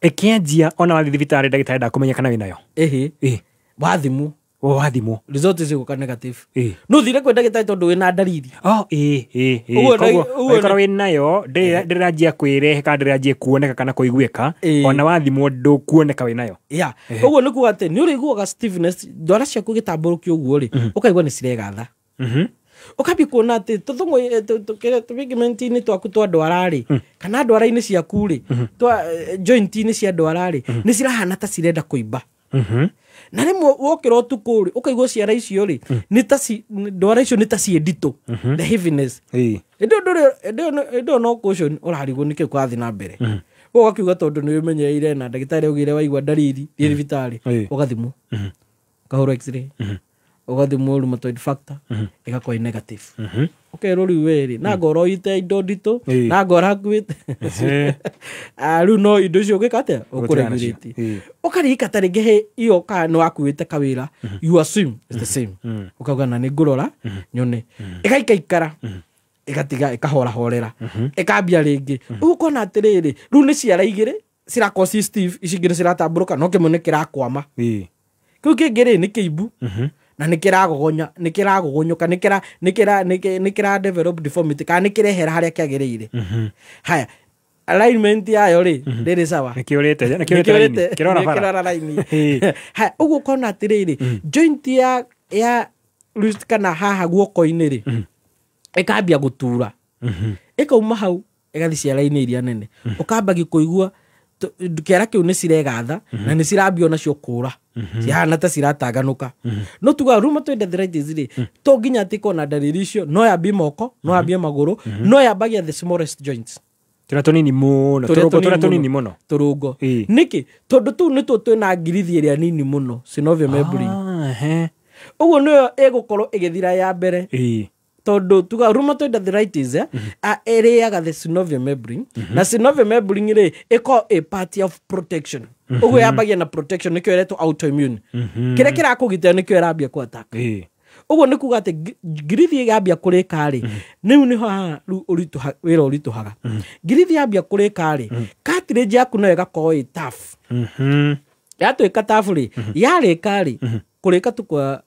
Ĩkĩanjia ona wathiĩ thibitarĩ ndagĩtarĩ ndakũmenya kana wĩnayo. Ĩhĩ. Wathimwo. Wathimwo. Result cigũka negative. No ũthire kwĩ ndagĩtarĩ tondũ wĩna ndariri. Oh, ĩĩ, ĩĩ, ĩĩ. Ũguo Koguo ũguo ũngĩkorwo wĩnayo ndĩranjia kwĩrehe kana ndĩranjia kuoneka kana kũiguĩka, ona wathimwo ndũkuoneka wĩnayo. Yeah. Ũguo nĩ kuga atĩ nĩ ũrĩiguaga stiffness, ndwara ciaku igĩtambũrũkio ũguo rĩ, ũkaigua nĩ ciregatha. Ũkambia kuona atĩ tũthũngũ tũpigment-inĩ twaku twa ndwara rĩ, kana ndwara-inĩ ciaku rĩ, twa joint-inĩ cia ndwara rĩ, nĩ cirahana ta cirenda kũimba. Na rĩmwe wokĩra ũtukũ rĩ, ũkaigua ciara icio rĩ, nĩ ta ndwara icio nĩ ta ciĩ nditũ, the heaviness. Hĩndĩ ĩyo ndũrĩ, hĩndĩ ĩyo no caution ũrarigwo nĩkĩ kũrathiĩ na mbere. Ũguo ũgakiuga tondũ nĩ wĩmenyereire na ndagĩtarĩ augire waigua ndariri, thiĩ thibitarĩ, ũgathimwo. Ũkahũrwo x-ray. Ũgathimwo rheumatoid factor, ĩgakorwo ĩ negative. Ũkerwo rĩu we rĩ, na ngorwo ite indo nditũ, na ngorwo hakuĩte. Rĩu no indo icio ũgĩka atĩa? Ũgũtigana nacio. Ũkũregulate. Ũkaririka ta rĩngĩ he iyo kana nĩ wakuĩte kawĩra, you assume it's the same. Ũkauga na nĩ ngũrora, nyone. Ĩgaikaikara, ĩgatiga, ĩkahorahorera, ĩkambia rĩngĩ. Ũguo ũkona atĩrĩrĩ, rĩu nĩ ciara igĩrĩ, cirakorwo ci stiff, ici ingĩ nĩ ciratambũrũka, no kĩmwe nĩ kĩrakwama. Kĩu kĩngĩ rĩ, nĩ kĩimbu. Na nĩ kĩragogonya, nĩ kĩragogonyoka, nĩ kĩra, nĩ kĩra, nĩ kĩ, nĩ kĩra develop deformity, kana nĩ kĩrehera harĩa kĩagĩrĩire. Haya, alignment yayo rĩ, ndĩrĩ sawa. Nĩ kĩũrĩte, nĩ kĩũrĩte raini. Kĩrora bara. Kĩrora raini. Haya, ũguo ũkona atĩrĩrĩ, joint ya wrist kana haha guoko-inĩ rĩ, ĩkambia gũtura. Ĩkauma hau, ĩgathiĩ ciara-inĩ iria nene. Ũkambagia kũigua kĩara kĩu nĩ ciregatha, na nĩ cirambia onacio kũra. Cihana ta ciratanganũka. No tugaga rheumatoid arthritis rĩ, to nginya atĩ ĩkorwo na ndariri icio, no yambie moko, no yambie magũrũ, no yambagia the smallest joints. Tũrĩa tũnini mũno, Tũrĩa tũrũngo tũrĩa tũnini tũnini mũno. Tũrũngo. Nĩkĩ? Tondũ tũu nĩtuo twĩna ngirithi ĩrĩa nini mũno, synovial membrane. Ũguo nĩyo ĩgũkorwo ĩgĩthira ya mbere. Tondũ tuga rheumatoid arthritis, ĩrĩaga the synovial membrane. Na synovial membrane rĩ, ĩkoragwo ĩ part of protection. Ũguo yambagia na protection, nĩkĩo ĩretwo autoimmune. Kĩrĩa kĩrakũgitĩra nĩkĩo ĩrambia kũ attack. Ũguo nĩ kuga atĩ ngirithi yambia kũrĩka rĩ, rĩu nĩho haha rĩu wĩra ũritũhaga. Ngirithi yambia kũrĩka rĩ, cartilage yaku nayo ĩgakorwo ĩ tough. Yatuĩka tough rĩ, yarĩka rĩ, kũrĩka tu kwa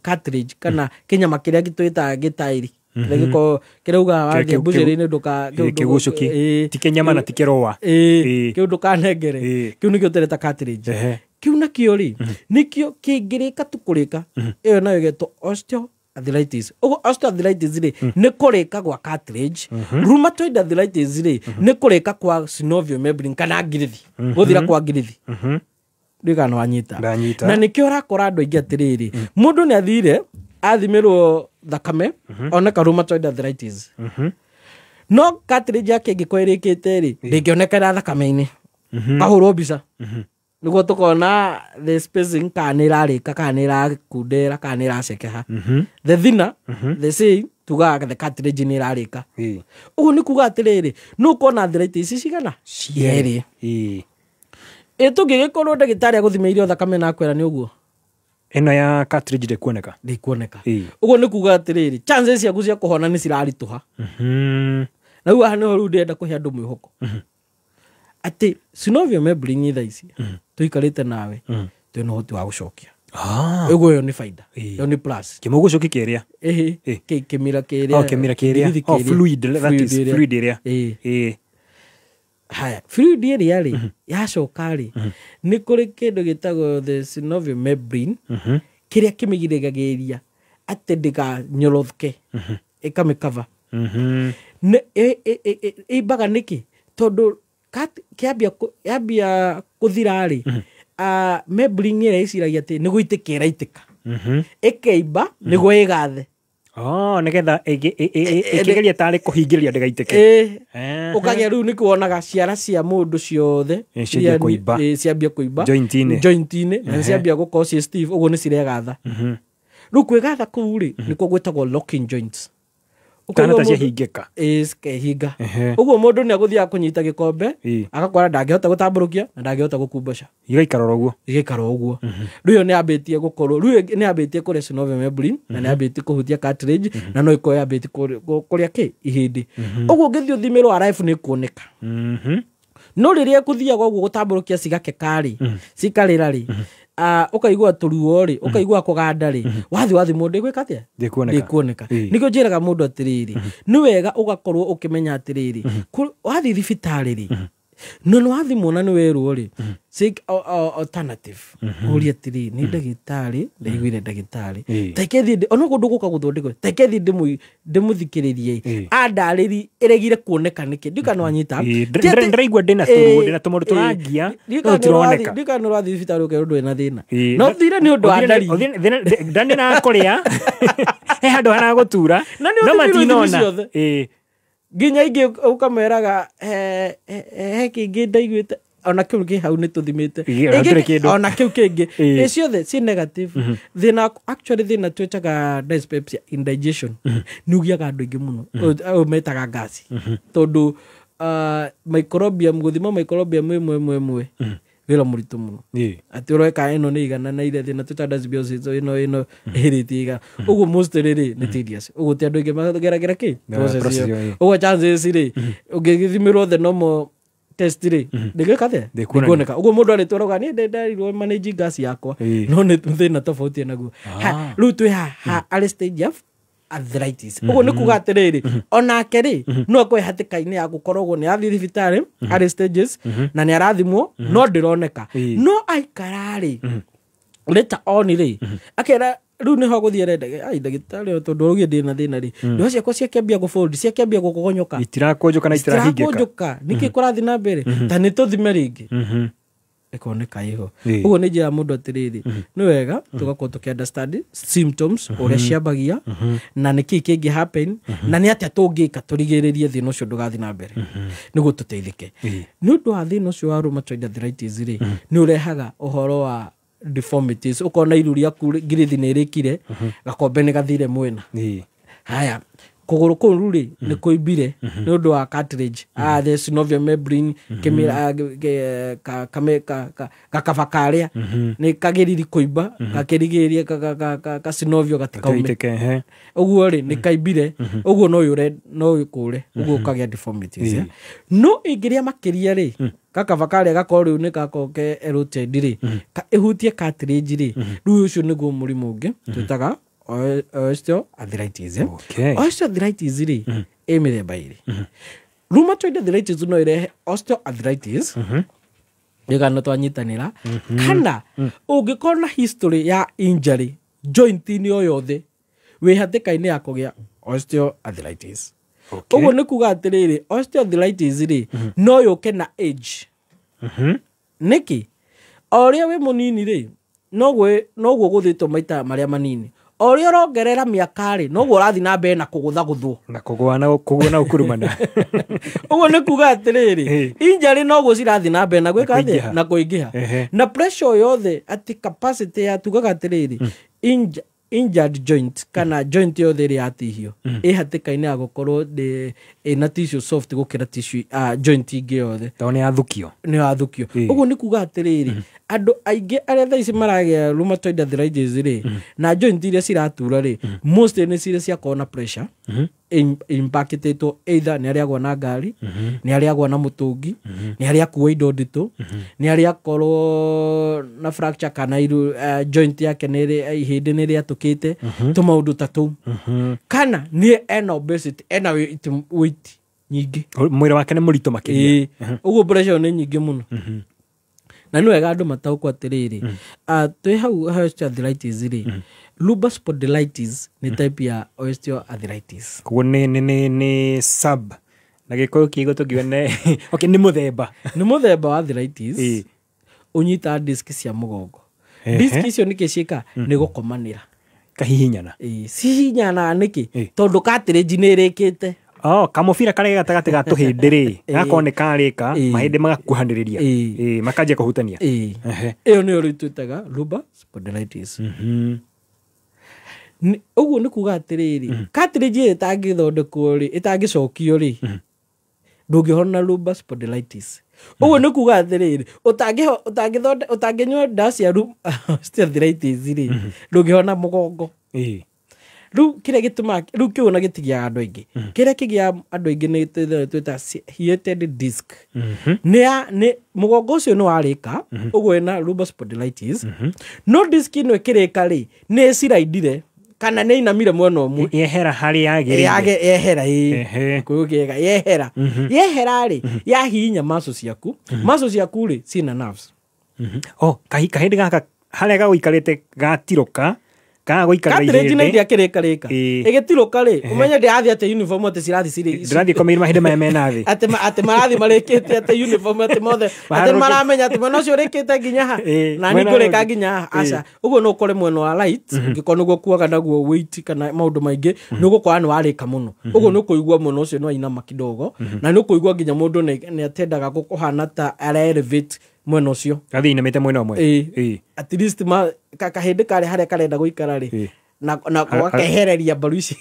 cartilage kana kĩnyama kĩrĩa twĩtaga gĩtairi. Kĩrĩa gĩkoragwo, kĩrĩa ugaga wathiĩ mbucĩrĩ-inĩ ndũka, kĩu ndũ- Kĩgucũki. Ti kĩnyama na ti kĩrũa. Kĩu ndũkanengere. Kĩu nĩkĩo tũreta cartilage. Kĩu nakĩo rĩ, nĩkĩo kĩngĩrĩka tu kũrĩka, ĩyo nayo ĩgetwo osteoarthritis. Ũguo osteoarthritis rĩ, nĩ kũrĩka gwa cartilage. Rheumatoid arthritis rĩ, nĩ kũrĩka kwa synovial membrane kana ngirithi. Gũthira kwa ngirithi. Ndiũĩ kana nĩwanyita. Ndanyita. Na nĩkĩo ũrakora andũ aingĩ atĩrĩrĩ, mũndũ nĩ athire athimĩrwo thakame, oneka rheumatoid arthritis. No cartilage yake ĩngĩkorwo ĩrĩkĩte rĩ, ndĩngĩonekera thakame-inĩ. Kahũrwo mbica. Nĩguo tũkona the spacing kana nĩ ĩrarĩka, kana nĩ ĩrakundera, kana nĩ ĩracekeha. The thinner, the same, tugaga the cartilage nĩ ĩrarĩka. Ũguo nĩ kuga atĩrĩrĩ, nĩ ũkuona arthritis cigana? Cierĩ. Ĩ tũngĩgĩkorwo ndagĩtarĩ agũthimĩire thakame na akwĩra nĩ ũguo? Ĩno ya cartilage ndĩkuoneka. Ndĩkuoneka. Ũguo nĩ kuga atĩrĩrĩ, chances ciaku cia kũhona nĩ ciraritũha. Na rĩu haha nĩho rĩu ndĩrenda kũhe andũ mwĩhoko. Atĩ synovial membrane thaa ici, tũikarĩte nawe, twĩna ũhoti wa gũcokia. Ũguo ĩyo nĩ baida. Ĩyo nĩ plus. Kĩmũgucũki kĩrĩa? Ĩhĩ. Kĩmira kĩrĩa. Oh, kĩmira kĩrĩa. Ngirithi Oh, kĩrĩa. fluid, that Fluid is ĩrĩa. fluid ĩrĩa. Haya, fluid ĩrĩa rĩ, yacoka rĩ, nĩ kũrĩ kĩndũ gĩtagwo the synovial membrane, kĩrĩa kĩmĩgiragĩrĩria atĩ ndĩkanyoroke, ĩkamĩcover. Nĩ, ĩimbaga nĩkĩ? Tondũ yambia kũthira rĩ, membrane ĩrĩa ĩciragia atĩ nĩ gũitĩka ĩraitĩka. Ĩkĩimba nĩguo ĩgathe. Oh, nĩgetha ĩkĩgeria tarĩ kũhingĩrĩria ndĩgaitĩke. Ũkagĩa rĩu nĩkĩo wonaga ciara cia mũndũ ciothe ciambia kũimba. Ciambia kũimba Joint-inĩ. Joint-inĩ, na ciambia gũkorwo ciĩ stiff, ũguo nĩ ciregatha. Rĩu kwĩgatha kũu rĩ, nĩkuo gwĩtagwo locking joints. Kana ta ciahingĩka. Ĩĩ, cikehinga. Ũguo mũndũ nĩ agũthiaga kũnyita gĩkombe, agakora ndangĩhota gũtambũrũkia na ndangĩhota gũkumboca. Igaikara oro ũguo. Igaikara ũguo. Rĩu ĩyo nĩ yambĩtie gũkorwo, rĩu nĩ yambĩtie kũrĩa synovial membrane, na nĩ yambĩtie kũhutia cartilage, na no ĩkorwo yambĩtie kũrĩa kĩ ihĩndĩ. Ũguo ũngĩthiĩ ũthimĩrwo RF nĩ ĩkuoneka. No rĩrĩa ĩkũthiaga ũguo gũtambũrũkia cigakeka rĩ, cikarĩra rĩ, ũkaigua tũruo rĩ, ũkaigua kũganda rĩ, wathiĩ wathimwo ndĩgwĩka atĩa? Ndĩkuoneka. Nĩkĩo njĩraga mũndũ atĩrĩrĩ, nĩ wega ũgakorwo ũkĩmenya atĩrĩrĩ, wathiĩ thibitarĩ rĩ, no nĩ wathimwo na nĩ werwo rĩ, seek alternative. Ũrie atĩrĩrĩ, nĩ ndagĩtarĩ, ndaiguire ndagĩtarĩ, ta reke thiĩ ona ũguo ndũgũka gũthondekwo, ta reke thiĩ ndĩmũthikĩrĩrie, andarĩri ĩregire kuoneka nĩkĩ, ndiũĩ kana nĩwanyita. Ndĩraigua ndĩna tũruo, ndĩna tũmaũndũ tũrangia, no tũroneka. Ndiũĩ kana nĩũrathiĩ thibitarĩ ũkerwo ndũrĩ na thĩna. No ũthire nĩ ũndũ wa ndariri. Nda nĩ nakũrĩa, he handũ haragũtura, no matinona. Nginya ingĩ ũkameraga he kĩngĩ ndaiguĩte, ona kĩu kĩ hau nĩ tũthimĩte, ona kĩu kĩngĩ, ĩ ciothe ciĩ negative. Thĩna actually thĩna twĩtaga dyspepsia, indigestion, nĩ ũgiaga andũ aingĩ mũno, ũyũ metaga ngasi, tondũ microbium, gũthima microbium ĩmwe ĩmwe ĩmwe wĩra mũritũ mũno, atĩ ũroeka ĩno nĩ igana na ire thĩna twĩtaga dysbiosis, ĩno ĩhĩrĩtie igana, ũguo mostly rĩ nĩ tedious, ũguo ti andũ aingĩ mageragĩra kĩ process ĩyo, ũguo chances rĩ ũngĩthimĩrwo the normal test rĩ ndĩgĩka atĩa, ndĩkuoneka. Ũguo mũndũ arĩtwaraga niĩ ndendarirwo manage gas yakwa, no nĩ thĩna tofauti naguo. Rĩu twĩ haha arĩ stage of arthritis. Ũguo nĩ kuga atĩrĩrĩ, onake rĩ no akorwo hatĩka-inĩ ya gũkorwo ũguo nĩ athiĩ thibitarĩ arĩ stages na nĩ arathimwo no ndĩroneka, no aikara rĩ later on rĩ akera rĩu nĩho gũthiĩ arenda ai ndagĩtarĩ tondũ ũraugie ndĩna thĩna rĩ, ndoa ciakwa ciakĩambia gũfold, ciakĩambia gũkogonyoka, itirakũnjũka na itirahingĩka, itirakũnjũka, nĩkĩ kũrathiĩ na mbere, ta nĩ tũthime rĩngĩ ĩkoneka ĩho. Ũguo nĩ njĩra mũndũ atĩrĩrĩ, nĩ wega tũgakorwo tũkĩ understand symptoms ũrĩa ciambagia na nĩkĩ kĩngĩ happen na nĩ atĩa tũngĩka tũrigĩrĩrie thĩna ũcio ndũgathiĩ na mbere nĩguo tũteithĩke. Nĩ ũndũ wa thĩna ũcio wa rheumatoid arthritis rĩ, nĩ ũrehaga ũhoro wa deformities, ũkona iru rĩaku ngirithi nĩ ĩrĩkire, gakombe nĩ gathire mwena, haya kũgũrũ kũu rĩ nĩ kũimbire nĩ ũndũ wa cartilage, the synovial membrane, kĩmĩra gakaba karĩa nĩ kagĩriri kũimba, gakĩrigĩrĩria ka synovial gatikaume, ũguo rĩ nĩ kaimbire, ũguo no yũre no ĩkũre, ũguo ũkagĩa deformities. No ĩngĩrĩa makĩria rĩ, gakaba karĩa gakorwo rĩu nĩ gakorwo ke eroded rĩ, ĩhutie cartilage rĩ, rĩu ũcio nĩguo mũrimũ ũngĩ twĩtaga osteoarthritis. Osteoarthritis rĩ ĩ mĩthemba ĩrĩ. Rheumatoid arthritis no ĩrehe osteoarthritis, nĩgano twanyitanĩra, kana ũngĩkorwo na history ya injury joint-inĩ o yothe wĩ hatĩka-inĩ ya kũgĩa osteoarthritis. Ũguo nĩ kuga atĩrĩrĩ, osteoarthritis rĩ no yũke na age. Nĩkĩ? O ũrĩa wĩ mũnini rĩ, noguo gũthĩtwo maita marĩa manini, o ũrĩa ũrongerera mĩaka rĩ, noguo ũrathiĩ na mbere na kũgũthagũthwo na kũgũa na gũkurumana. Ũguo nĩ kuga atĩrĩrĩ, injury noguo cirathiĩ na mbere na gwĩka atĩa, na kũingĩha, na pressure yothe atĩ capacity ya tugaga atĩrĩrĩ, injured joint kana joint yothe ĩrĩa yatihio ĩ hatĩka-inĩ ya gũkorwo ĩna tissue soft gũkĩra tissue joint ingĩ yothe, tondũ nĩ yathukio, nĩ yathukio. Ũguo nĩ kuga atĩrĩrĩ, andũ aingĩ arĩa thaa ici maragĩa rheumatoid arthritis rĩ, na joint iria ciratura rĩ, most nĩ cirĩ ciakorwo na pressure impactĩtwo either nĩ arĩa agwa na ngari, nĩ arĩa agwa na mũtũngi, nĩ arĩa akua indo nditũ, nĩ arĩa akorwo na fracture kana iru joint yake nĩ ihĩndĩ nĩ rĩatũkĩte, tũmaũndũ ta tũu, kana nĩ ena obesity, ena weight nyingĩ, mwĩrĩ wake nĩ mũritũ makĩria, ũguo pressure nĩ nyingĩ mũno. Na nĩ wega andũ mataũkwo atĩrĩrĩ, twĩ hau osteoarthritis rĩ, lumbar spondylitis nĩ type ya osteoarthritis. Koguo nĩ sub na gĩkũyũ kĩigũ tũngiuga nĩ okay, nĩ mũthemba, nĩ mũthemba wa arthritis ũnyitaga disc cia mũgongo. Disc icio nĩkĩ ciĩka, nĩ gũkomanĩra. Kahihinyana. Cihihinyanaga nĩkĩ? Tondũ cartilage nĩ ĩrĩkĩte. Oh, kamũbira karĩa gatagatĩ ga tũhĩndĩ rĩ, gakorwo nĩ karĩka, mahĩndĩ magakuhanĩrĩria. Makanjia kũhutania. Ĩyo nĩyo rĩu twĩtaga lumbar spondylitis. Ũguo nĩ kuga atĩrĩrĩ, cartilage ĩyo ĩtangĩthondekwo rĩ, ĩtangĩcokio rĩ, ndũngĩhona lumbar spondylitis. Ũguo nĩ kuga atĩrĩrĩ, ũtangĩnyua ndawa cia osteoarthritis rĩ, ndũngĩhona mũgongo. Rĩu kĩrĩa gĩtũmaga rĩu kĩu ona gĩtigĩaga andũ aingĩ. Kĩrĩa kĩgĩaga andũ aingĩ nĩ twĩtaga heated disc. Nĩ mũgongo ũcio nĩ warĩka, ũguo wĩna lumbar spondylitis. No disc ĩno ĩkĩrĩka rĩ, nĩ ĩciraindire kana nĩ ĩinamire mwena ũmwe. Yehera harĩa yagĩrĩire. Yehera ĩĩ. Kũgĩega yehera. Yehera rĩ, yahihinya muscle ciaku. Muscle ciaku rĩ, ciĩna nerves. Oh, kahĩndĩ gaka harĩa gagũikarĩte gatirũka, cartilage nĩ iria kĩrĩkarĩka. Ĩgĩtirũka rĩ, ũmenye ndĩrathiĩ atĩ uniform atĩ cirathiĩ cirĩ. Ndĩrathiĩ komeire mahĩndĩ maya mena thĩ. Atĩ marathiĩ marĩkĩte atĩ uniform atĩ mothe, atĩ maramenya atĩ mwena ũcio ũrĩkĩte nginya ha, na niĩ ngũrĩka nginya haha. Aca. Ũguo no ũkore mwena wa right, ũngĩkorwo nĩguo ũkuaga naguo weight kana maũndũ maingĩ, nĩ ũgũkora nĩ warĩka mũno. Ũguo nĩ ũkũigua mwena ũcio nĩ wainama kidogo, na nĩ ũkũigua nginya mũndũ nĩ atendaga kũhana ta ara elevate mwena ũcio. Gathiĩ inamĩte mwena ũmwe. At least kahĩndĩ karĩa harĩa karenda gũikara rĩ, na gakehereria mbaru ici.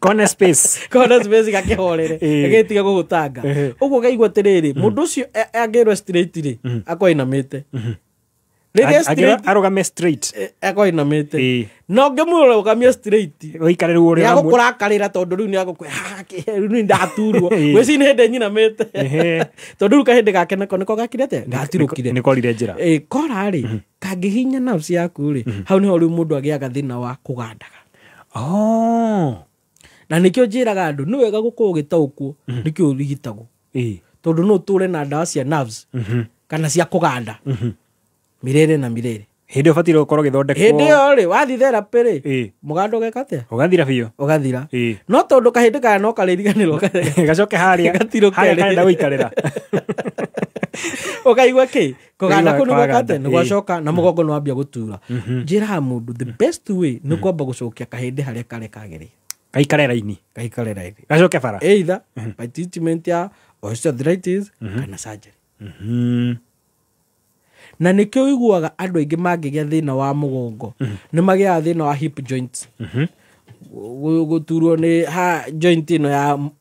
Kona space. Kona space gakĩhorere. Gagĩtiga gũgũtanga. Ũguo ũkaigua atĩrĩrĩ, mũndũ ũcio angĩrwo straight rĩ, akorwo ainamĩte. Rĩrĩa straight arũgame straight. Akorwo ainamĩte. Na ũngĩmũrũgamia straight, ũikare rĩu ũrĩa nĩagũkũrakarĩra tondũ rĩu nĩagũkwĩra, rĩu nĩ ndaturwo. Gwĩciria nĩ hĩndĩ nyinamĩte. Tondũ rĩu kahĩndĩ gake nako nĩko gakire atĩa? Gatirũkire. Nĩkorire njĩra. Kora rĩ, kangĩhihinya nerves yaku rĩ, hau nĩho rĩu mũndũ agĩaga thĩna wa kũgandaga. Na nĩkĩo njĩraga andũ, nĩ wega gũkorwo ũgĩtaũkwo nĩkĩo ũrigitagwo. Tondũ no ũtũre na ndawa cia nerves kana cia kũganda mirere na mirere. Hĩndĩ ũbataire gũkorwo ũgĩthondekwo. Hĩndĩ ĩyo rĩ, wathiĩ therapy rĩ, mũganda ũgeka atĩa? Ũgathira biũ. Ũgathira. No tondũ kahĩndĩ kaya no karĩriganĩrwo gacoke harĩa harĩa karenda gũikarĩra. Ũkaigua kĩ? Kũganda kũu nĩ gweka atĩa? Nĩ gwacoka na mũgongo nĩ wambia gũtura. Njĩraga mũndũ the best way nĩ kwamba gũcokia kahĩndĩ harĩa karĩa kagĩrĩire. Gaikare raini. Gaikare raini. Gacoke bara. Either by treatment ya osteoarthritis kana surgery. Na nĩkĩo ũiguaga andũ aingĩ mangĩgĩa thĩna wa mũgongo nĩ magĩaga thĩna wa hip joint. Gũturwo nĩ ha joint ĩno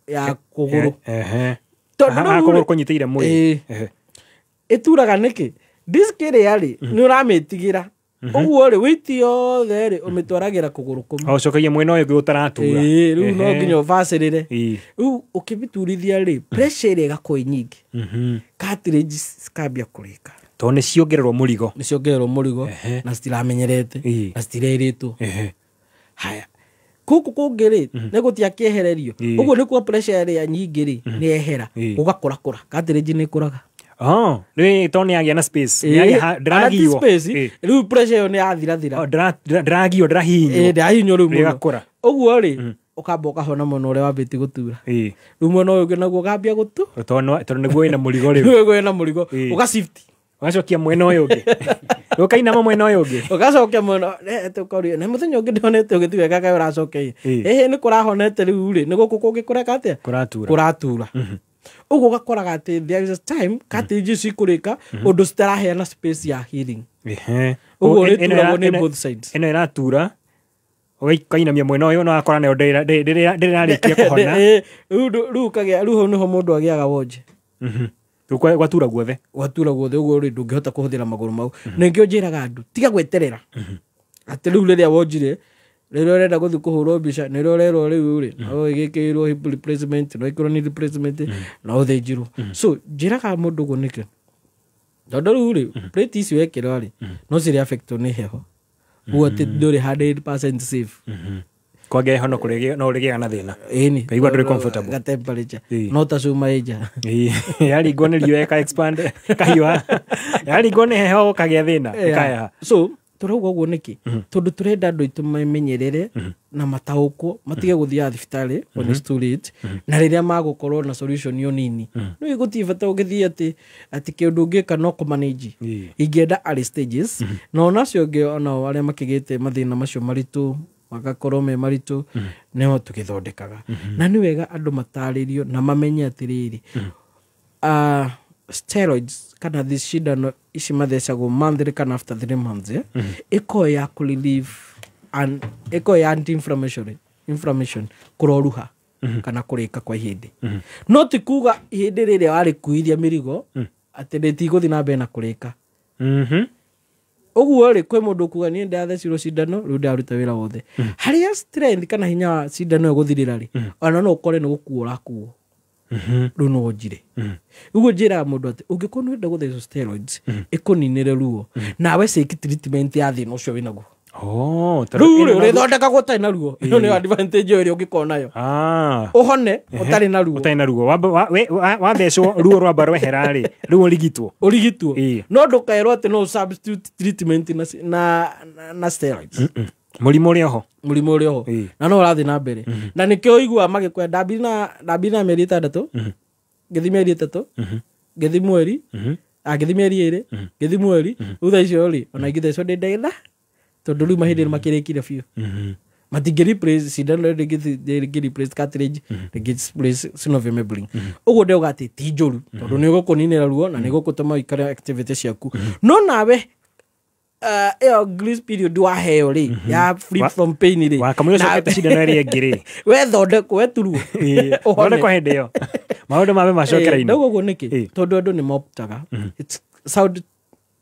ya kũgũrũ. Tondũ kũgũrũ kũnyitĩire mwĩrĩ. Ĩturaga nĩkĩ? Disc ĩrĩa rĩ, nĩ ũramĩtigĩra. Ũguo rĩ, weight yothe rĩ, ũmĩtwaragĩra kũgũrũ kũmwe. Ũcokagia mwena ũyũ ũngĩ ũtaratura. Rĩu no nginya ũbacĩrĩre. Rĩu ũkĩmĩturithia rĩ, pressure ĩrĩa ĩgakorwo ĩ nyingĩ. Cartilage cikambia kũrĩka. Tondũ nĩ ciongererwo mũrigo. Nĩ ciongererwo mũrigo na citiramenyerete na citirerĩtwo. Haya. Gũkũ kũngĩ rĩ, nĩ gũtiakĩehererio. Ũguo nĩkuo pressure ĩrĩa nyingĩ rĩ, nĩ yehera. Gũgakũrakũra. Cartilage nĩ ĩkũraga. Rĩu tondũ nĩ yagĩa na space. Ndĩragiywo. Rĩu pressure ĩyo nĩ yathirathira. Ndĩragiywo, ndĩrahihinywo. Ndĩrahihinywo rĩu mũno. Ĩgakũra. Ũguo rĩ, ũkamba ũkahona mwena ũrĩa wambĩtie gũtura. Rĩu mwena ũyũ ũngĩ naguo ũkambia gũtu. Tondũ nĩguo wĩna mũrigo rĩu. Nĩguo wĩna mũrigo. Ũga shift. Ũgacokia mwena ũyũ ũngĩ. Ũkainama mwena ũyũ ũngĩ. Ũgacokia mwena, tũkorio, na mũthenya ũngĩ ndonete ũgĩthiĩ wega kaĩ ũracokeire. Ĩhĩ nĩ kũrahonete rĩu rĩ, nĩ gũkũ kũngĩ kũreka atĩa? Kũratura. Kũratura. Ũguo ũgakoraga atĩ there is a time cartilage ici ikũrĩka ũndũ citaraheana space ya healing. Ũguo rĩturagwo nĩ both sides. Ĩno ĩratura, ũkainamia mwena ũyũ na wakora nayo ndĩrarĩkia kũhona. Rĩu ũkagĩa, rĩu hau nĩho mũndũ agĩaga wonje. Gwatura guothe. Gwatura guothe ũguo rĩ ndũngĩhota kũhũthĩra magũrũ mau. Nĩkĩo njĩraga andũ tiga gweterera. Atĩ rĩu rĩrĩa wonjire, rĩrĩa ũrenda gũthiĩ kũhũrwo mbica, nĩrĩo ũrerwo rĩu rĩ, no ĩgĩkĩrwo hip replacement, no ĩkĩrwo knee replacement, no ũthĩnjirwo. So njĩraga mũndũ ũguo nĩkĩ? Tondũ rĩu rĩ, plate ici wekĩra rĩ, no cirĩ affectwo nĩ heho. Ũguo atĩ ndũrĩ 100% safe. Kwa heho no kũrĩgĩa no ũrĩgĩaga na thĩna. Ĩni. Kaigua ndũrĩ comfortable. Ga temperature. No ta cuma ĩnja. Yaringwo nĩ riũa ĩka expand kahiũha. Yaringwo nĩ heho ũkagĩa thĩna, ĩkaheha. So Tũrauga ũguo nĩkĩ? Tondũ tũrenda andũ aitũ memenyerere na mataũkwo, matige gũthiaga thibitarĩ when it's too late, na rĩrĩa magũkorwo na solution yo nini. No gũtirĩ bata ũgĩthiĩ atĩ kĩũndũ ũngĩka no kũmanage. Ingĩenda early stages, na onacio ũngĩ onao arĩa makĩgĩte mathĩna macio maritũ magakorwo me maritũ, nĩo tũgĩthondekaga. Na nĩ wega andũ matarĩrio na mamenye atĩrĩrĩ, steroids kana thĩ cindano ici mathecagwo monthly kana after 3 months, ĩkorwo ya kũ relieve and ĩkorwo ya anti inflammatory inflammation, kũroruha kana kũrĩka kwa ihĩndĩ. No ti kuga ihĩndĩ rĩrĩa warĩkuithia mĩrigo atĩ rĩtigũthiĩ na mbere na kũrĩka. Ũguo rĩ, kwĩ mũndũ ũkuga niĩ ndathecirwo cindano rĩu ndaruta wĩra wothe. Harĩa strength kana hinya wa cindano ĩgũthirĩra rĩ, ona no ũkore nĩ gũkuo ũrakuo. Rĩu no njire. Ũguo njĩraga mũndũ atĩ ũngĩkorwo nĩ ũrenda gũthecwo steroids, ĩkũninĩre ruo, nawe seek treatment ya thĩna ũcio wĩnaguo. Rĩu rĩ, ũrĩthondekagwo ũtarĩ na ruo. Ĩno nĩyo advantage ĩrĩa ũngĩkorwo nayo. Ũhone ũtarĩ na ruo. Ũtarĩ na ruo. Wathecwo ruo rwamba rwehera rĩ, rĩu ũrigitwo. Ũrigitwo. No ndũkerwo atĩ no substitute treatment na steroids. Mũrimũ ũrĩ oho. Mũrimũ ũrĩ oho. Na no ũrathiĩ na mbere. Na nĩkĩo ũiguaga magĩkwenda ndambire na mĩeri 6, ngĩthiĩ mĩeri 3, ngĩthiĩ mweri, ngĩthiĩ mĩeri 2, ngĩthiĩ mweri, rĩu thaa icio rĩ, ona ingĩthecwo ndĩ ndagĩtha, tondũ rĩu mahĩndĩ nĩmakĩrĩkire biũ. Matingĩ replace cindano, rĩngĩ replace cartilage, rĩngĩ replace synovial membrane. Ũguo ndĩrauga atĩ ti njũru, tondũ nĩ ũgũkũninĩra ruo na nĩ ĩgũgũtũma ũikare activity ciaku. No nawe ĩyo grace period waheo rĩ, ya free from pain rĩ, Wakamũira ũcokete cindano ĩrĩa ĩngĩ rĩ, wethondekwo, weturwo. Thondekwo hĩndĩ ĩyo. Maũndũ mabe macokera-inĩ. Ndauga ũguo nĩkĩ? Tondũ andũ nĩ moptaga. It's sound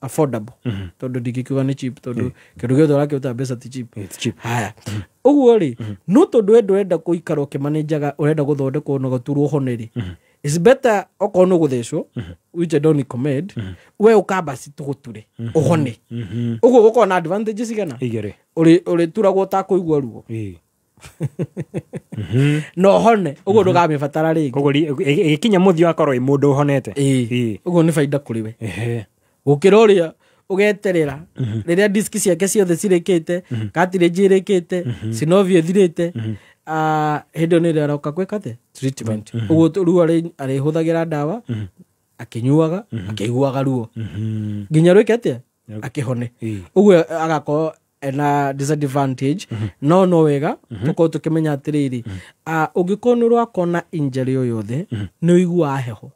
affordable. Tondũ ndingĩkiuga nĩ cheap, tondũ kĩndũ gĩothe ũrakĩruta mbeca ti cheap. Haya. Ũguo rĩ, no tondũ we ndũrenda gũikara ũkĩmanĩnjaga, ũrenda gũthondekwo na gũturwo ũhone rĩ, it's better okorwo nĩ ũgũthecwo, which I don't recommend, we ũkamba citũgũture ũhone. Ũguo gũkorwo na advantages cigana? 2. Ũrĩturagwo ũtakũigua ruo. Na ũhone, ũguo ndũkamĩbatara rĩngĩ. Koguo ĩgĩkinya mũthia akorwo ĩ mũndũ ũhonete. Ũguo nĩ baida kũrĩ we. Gũkĩra ũrĩa ũgeterera rĩrĩa disk ciake ciothe cirĩkĩte, cartilage ĩrĩkĩte, synovial ĩthirĩte, hĩndĩ ĩyo nĩrĩo aroka gwĩka atĩa? Treatment. Ũguo ruo arĩhũthagĩra ndawa, akĩnyuaga, akĩiguaga ruo. Nginya rwĩke atĩa? Akĩhone. Ũguo agakorwo ena disadvantage, no no wega tũkorwo tũkĩmenya atĩrĩrĩ, ũngĩkorwo nĩ ũrakorwo na injury o yothe, nĩ ũiguaga heho.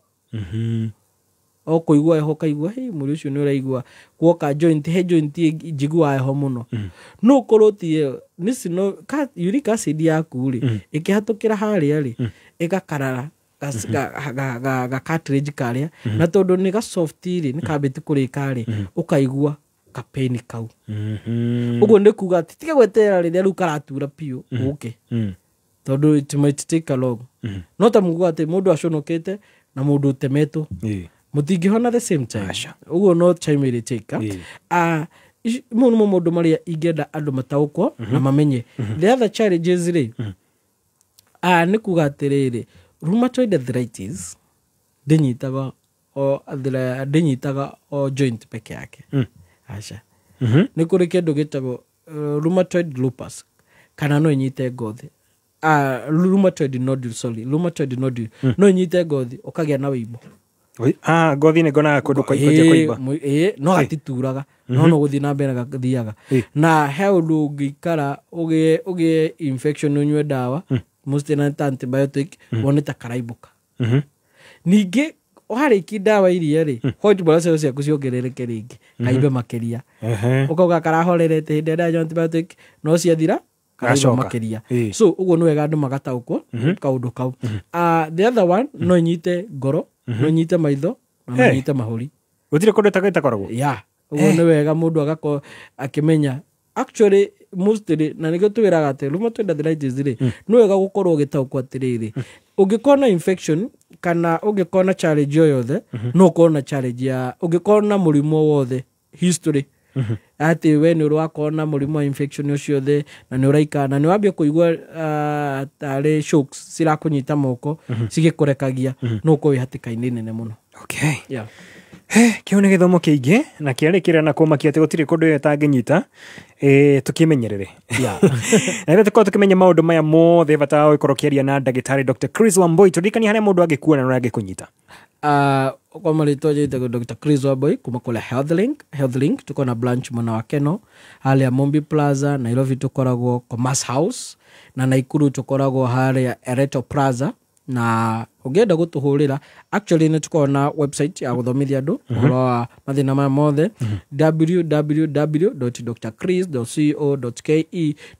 O kũigua heho ũkaigua, hey, mwĩrĩ ũcio nĩ ũraigua guoka joint, he joint njiguaga heho mũno. No ũkorwo ti ĩyo, nĩ uric acid yaku rĩ, ĩkĩhatũkĩra harĩa rĩ, ĩgakarara ga cartilage karĩa, na tondũ nĩ ga soft rĩ, nĩ kambĩtie kũrĩka rĩ, ũkaigua kapeni kau. Ũguo nĩ kuga atĩ tiga gweterera rĩrĩa rĩu karatura biũ ũke, tondũ it might take a long. No ta muguo atĩ mũndũ aconokete na mũndũ ũtemetwo, mũtingĩhona the same time. Ũguo no time ĩrĩ take. Mau nĩmo maũndũ marĩa ingĩenda andũ mataũkwo na mamenye. The other challenges rĩ, nĩ kuga atĩrĩrĩ, rheumatoid arthritis ndĩnyitaga o joint peke yake. Aca. Nĩ kũrĩ kĩndũ gĩtagwo rheumatoid lupus, kana no ĩnyite ngothi. Rheumatoid nodule, sorry, rheumatoid nodule. No ĩnyite ngothi ũkagĩa na wĩimbo. Ngothi nĩ ngonaga kũndũ kũimba. No gatituraga, no no gũthiĩ na mbere gathiaga. Na he ũndũ ũngĩikara ũgĩe infection ũnyue ndawa, mostly na antibiotic, wone ta karaibũka. Ningĩ warĩkia ndawa iria rĩ, white blood cells ciaku ciongerereke rĩngĩ, kaimbe makĩria. Ũkauga karahorerete hĩndĩ ĩrĩa ndanyua antibiotic, no ciathira karaimba makĩria. So ũguo nĩ wega andũ magataũkwo kaũndũ kau. The other one, no ĩnyite ngoro, no ĩnyite maitho, na no ĩnyite mahũri. Gũtirĩ kũndũ ĩtakoragwo? Yeah. Ũguo nĩ wega mũndũ agakorwo akĩmenya. Actually, mostly, na nĩkĩo twĩraga atĩ rheumatoid arthritis rĩ, nĩ wega gũkorwo ũgĩtaũkwo atĩrĩrĩ, ũngĩkorwo na infection kana ũngĩkorwo na challenge o yothe, no ũkorwo na challenge ya ũngĩkorwo na mũrimũ wothe history, atĩ we nĩ ũrakorwo na mũrimũ wa infection ũcio othe na nĩ ũraikara na nĩ wambia kũigua tarĩ shocks cirakũnyita moko cigĩkũrekagia, no ũkorwo wĩ hatĩka-inĩ nene mũno. Okay. Yeah. Kĩu nĩ gĩthomo kĩingĩ na kĩarĩ na kũmakia atĩ gũtirĩ kũndũ ĩyo ĩtangĩnyita, tũkĩmenyerere na rĩrĩa tũkorwo tũkĩmenya maũndũ maya mothe, bata wa gũkorwo ũkĩaria na ndagĩtarĩ Dr. Chris Wambui. Tũririkanie harĩa mũndũ angĩkuona na ũrĩa angĩkũnyita. Kwa marĩtwa njĩtagwo Dr. Chris Wambui kuma kũrĩa Healthlink. Healthlink tuko na branch mwena wa Keno harĩa Mombi Plaza, Nairobi tũkoragwo Commerce House, na Naikuru tũkoragwo harĩa Ereto Plaza. Na ũngĩenda gũtũhũrĩra, actually nĩ tũkoragwo na website ya gũthomithia andũ ũhoro wa mathĩna maya mothe, www.drchris.co.ke,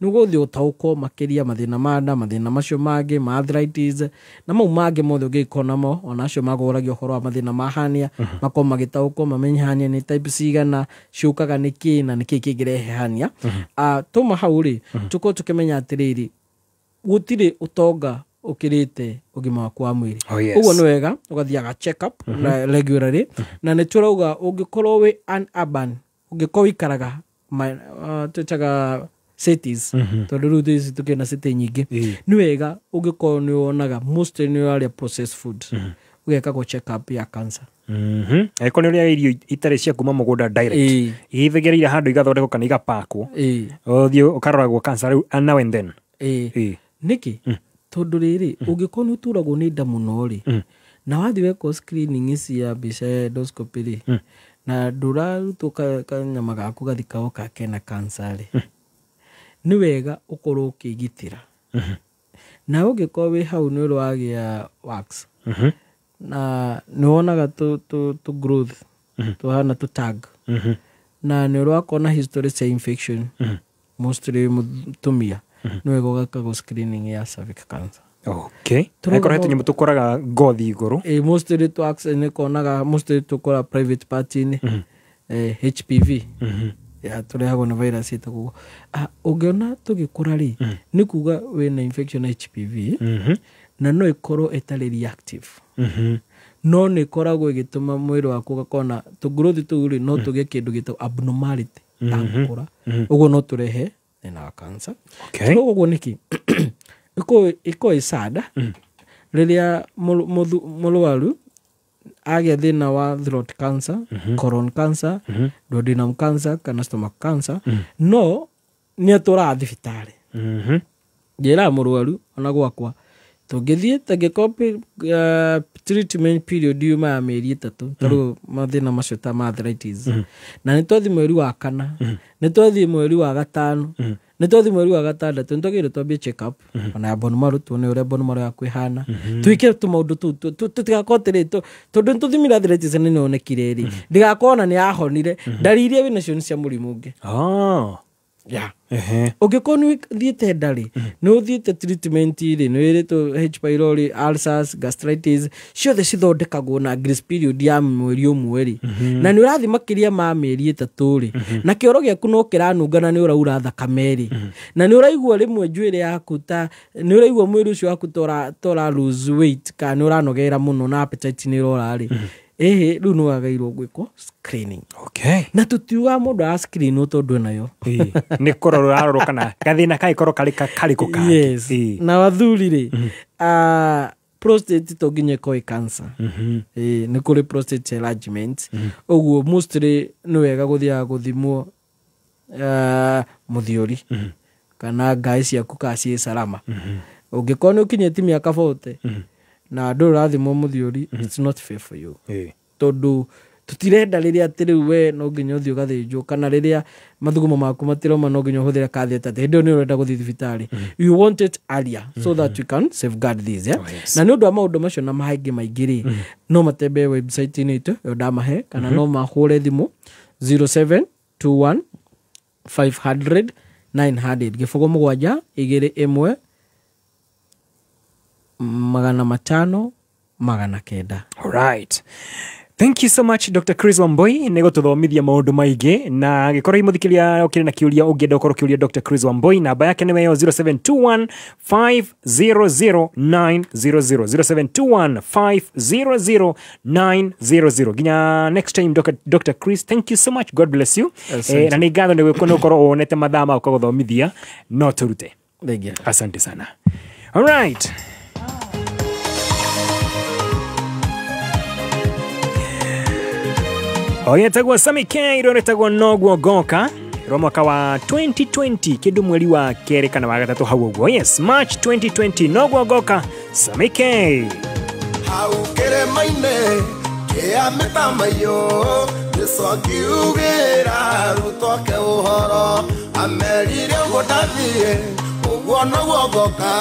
nĩguo ũthiĩ ũtaũkwo makĩria mathĩna ma nda, mathĩna macio mangĩ ma arthritis na mau mangĩ mothe ũngĩkorwo namo, ona acio magũragia ũhoro wa mathĩna ma hernia, makorwo magĩtaũkwo, mamenye hernia nĩ type cigana, ciũkaga nĩkĩ na nĩkĩ kĩngĩrehe hernia. Tuma hau rĩ, tũkorwo tũkĩmenya atĩrĩrĩ, gũtirĩ ũtonga ũkĩrĩte ũgima waku wa mwĩrĩ. Oh, yes. Ũguo nĩ wega ũgathiaga check up regularly, na nĩ tũrauga ũngĩkorwo wĩ an urban, ũngĩkorwo wĩikaraga twĩtaga cities, tondũ rĩu thaici tũkĩrĩ na city nyingĩ, nĩ wega ũngĩkorwo nĩ wonaga mostly nĩ ũrarĩa processed food, ũgekagwo check up ya cancer. Angĩkorwo nĩ ũrĩaga irio itarĩ cia kuma mũgũnda direct, ithegereire handũ igathondekwo kana igapakwo, ũthiĩ ũkaroragwo cancer rĩu now and then. Nĩkĩ? Tondũ rĩrĩ, ũngĩkorwo nĩ ũturagwo nĩ nda mũno rĩ, na wathiĩ wekwo screening cia mbica ya endoscopy rĩ, na ndũrarutwo kanyama gaku gathikagwo ka kena cancer rĩ, nĩ wega ũkorwo ũkĩgitĩra. Na ũngĩkorwo wĩ hau nĩ ũragĩa wax, na nĩ wonaga tũ growth tũhana tũ tag, na nĩ ũrakorwo na history cia infection, mostly mũtumia, nĩ wega ũgekagwo screening ya cervical cancer. Okay. Angĩkorwo he tũnyamũ tũkũraga ngothi igũrũ. Mostly tũ nĩ konaga mostly tũkũra private part-inĩ, HPV ya tũrehagwo nĩ virus ĩtagwo. Ũngĩona tũgĩkũra rĩ, nĩ kuga wĩna infection ya HPV, na no ĩkorwo ĩtarĩ reactive, no nĩ ĩkoragwo ĩgĩtũma mwĩrĩ waku ũgakorwo na tũgrowth tũu rĩ, no tũgĩe kĩndũ gĩtagwo abnormality ya gũkũra, ũguo no tũrehe thĩna wa cancer. Ũguo nĩkĩ ĩkoragwo ĩ sad rĩrĩa mũrwaru agĩa thĩna wa throat cancer, colon cancer, duodenum cancer kana stomach cancer, no nĩ atũraga thibitarĩ. Njĩraga mũrwaru ona gwakwa tũngĩthiĩ tangĩkorwo treatment period yuma ya mĩeri 3, ta rĩu mathĩna macio ta ma arthritis, na nĩ twathiĩ mweri wa 4, nĩ twathiĩ mweri wa 5, nĩ twathiĩ mweri wa 6, nĩ twagĩrĩirwo twambie check up ona ya bone marrow, tuone ũrĩa bone marrow yaku ĩhana, twĩke tũmaũndũ tũu, tũtigakorwo atĩrĩ tondũ nĩ tũthimire arthritis na nĩyonekire rĩ, ndĩgakorwo ona nĩ yahonire, ndariri iria wĩnacio nĩ cia mũrimũ ũngĩ. Ũngĩkorwo nĩ ũthiĩte nda rĩ, nĩ ũthiĩte treatment rĩ, nĩ wĩrĩtwo H pylori, ulcers, gastritis, ciothe cithondekagwo na grace period ya mweri ũmwe rĩ, na nĩ ũrathiĩ makĩria ma mĩeri 3 rĩ, na kĩoro gĩaku no kĩranunga na nĩ ũraura thakame rĩ, na nĩ ũraigua rĩmwe njuĩrĩ yaku ta nĩ ũraigua mwĩrĩ ũcio waku ta ũra lose weight kana nĩ ũranogera mũno na appetite nĩ ĩrora rĩ, ĩhĩ rĩu nĩ wagĩrĩirwo gwĩkwo screening. Na tũtiugaga mũndũ ara screen tondũ enayo. Nĩ kũrorwo ũrarorwo kana gathĩna kangĩkorwo karĩ karĩkũ kangĩ. Yes. Na athuri rĩ, prostate to nginya ĩkorwo ĩ cancer. Nĩ kũrĩ prostate enlargement. Ũguo mostly nĩ wega gũthiaga gũthimwo mũthiori kana ngaĩ ciaku kana ciĩ salama. Ũngĩkorwo nĩ ũkinyĩtie mĩaka 40 na ndũrĩ ũrathimwo mũthiori, it's not fair for you. Tondũ tũtirenda rĩrĩa atĩ rĩu we no nginya ũthiĩ ũgathĩnjwo, kana rĩrĩa mathugumo maku matiroma no nginya ũhũthĩre catheter, atĩ hĩndĩ ĩyo nĩ ũrenda gũthiĩ thibitarĩ. You want it earlier so that you can safeguard this, yeah? Na nĩ ũndũ wa maũndũ macio na mangĩ maingĩ rĩ, no matembee website-inĩ itũ ĩyo ndamahe, kana no mahũre thimũ 0721 500 900, 0 7 21 500 900. All right. Thank you so much Dr. Chris Wambui nĩ gũtũthomithia maũndũ maingĩ, na angĩkorwo mũthikĩrĩria ũkĩrĩ na kĩũria ũngĩenda ũkorwo ũkĩũria Dr. Chris Wambui, namba yake nĩ yo 0721 500 900, 0721 500 900. Nginya next time Dr. Chris, thank you so much, God bless you. Na nĩ ngatho nĩ gũkorwo wonete mathaa ma gũthomithia no tũrute. Asante sana. All right. Oyetagwo Sammy K rwetagwo Noguo Ngoka rwa mwaka wa 2020 kindu mweri wa kerĩ kana wa gatatũ hau ũguo. Yes, March 2020 Noguo Ngoka Sammy K. Hau kĩrĩma-inĩ kĩa mĩtamaiyũ Jesũ akiugĩra arutwo ake ũhoro amerire ũguo ndathiĩ ũguo noguo ngoka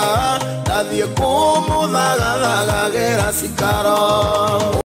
ndathiĩ kũmũthagathagagĩra cikaro.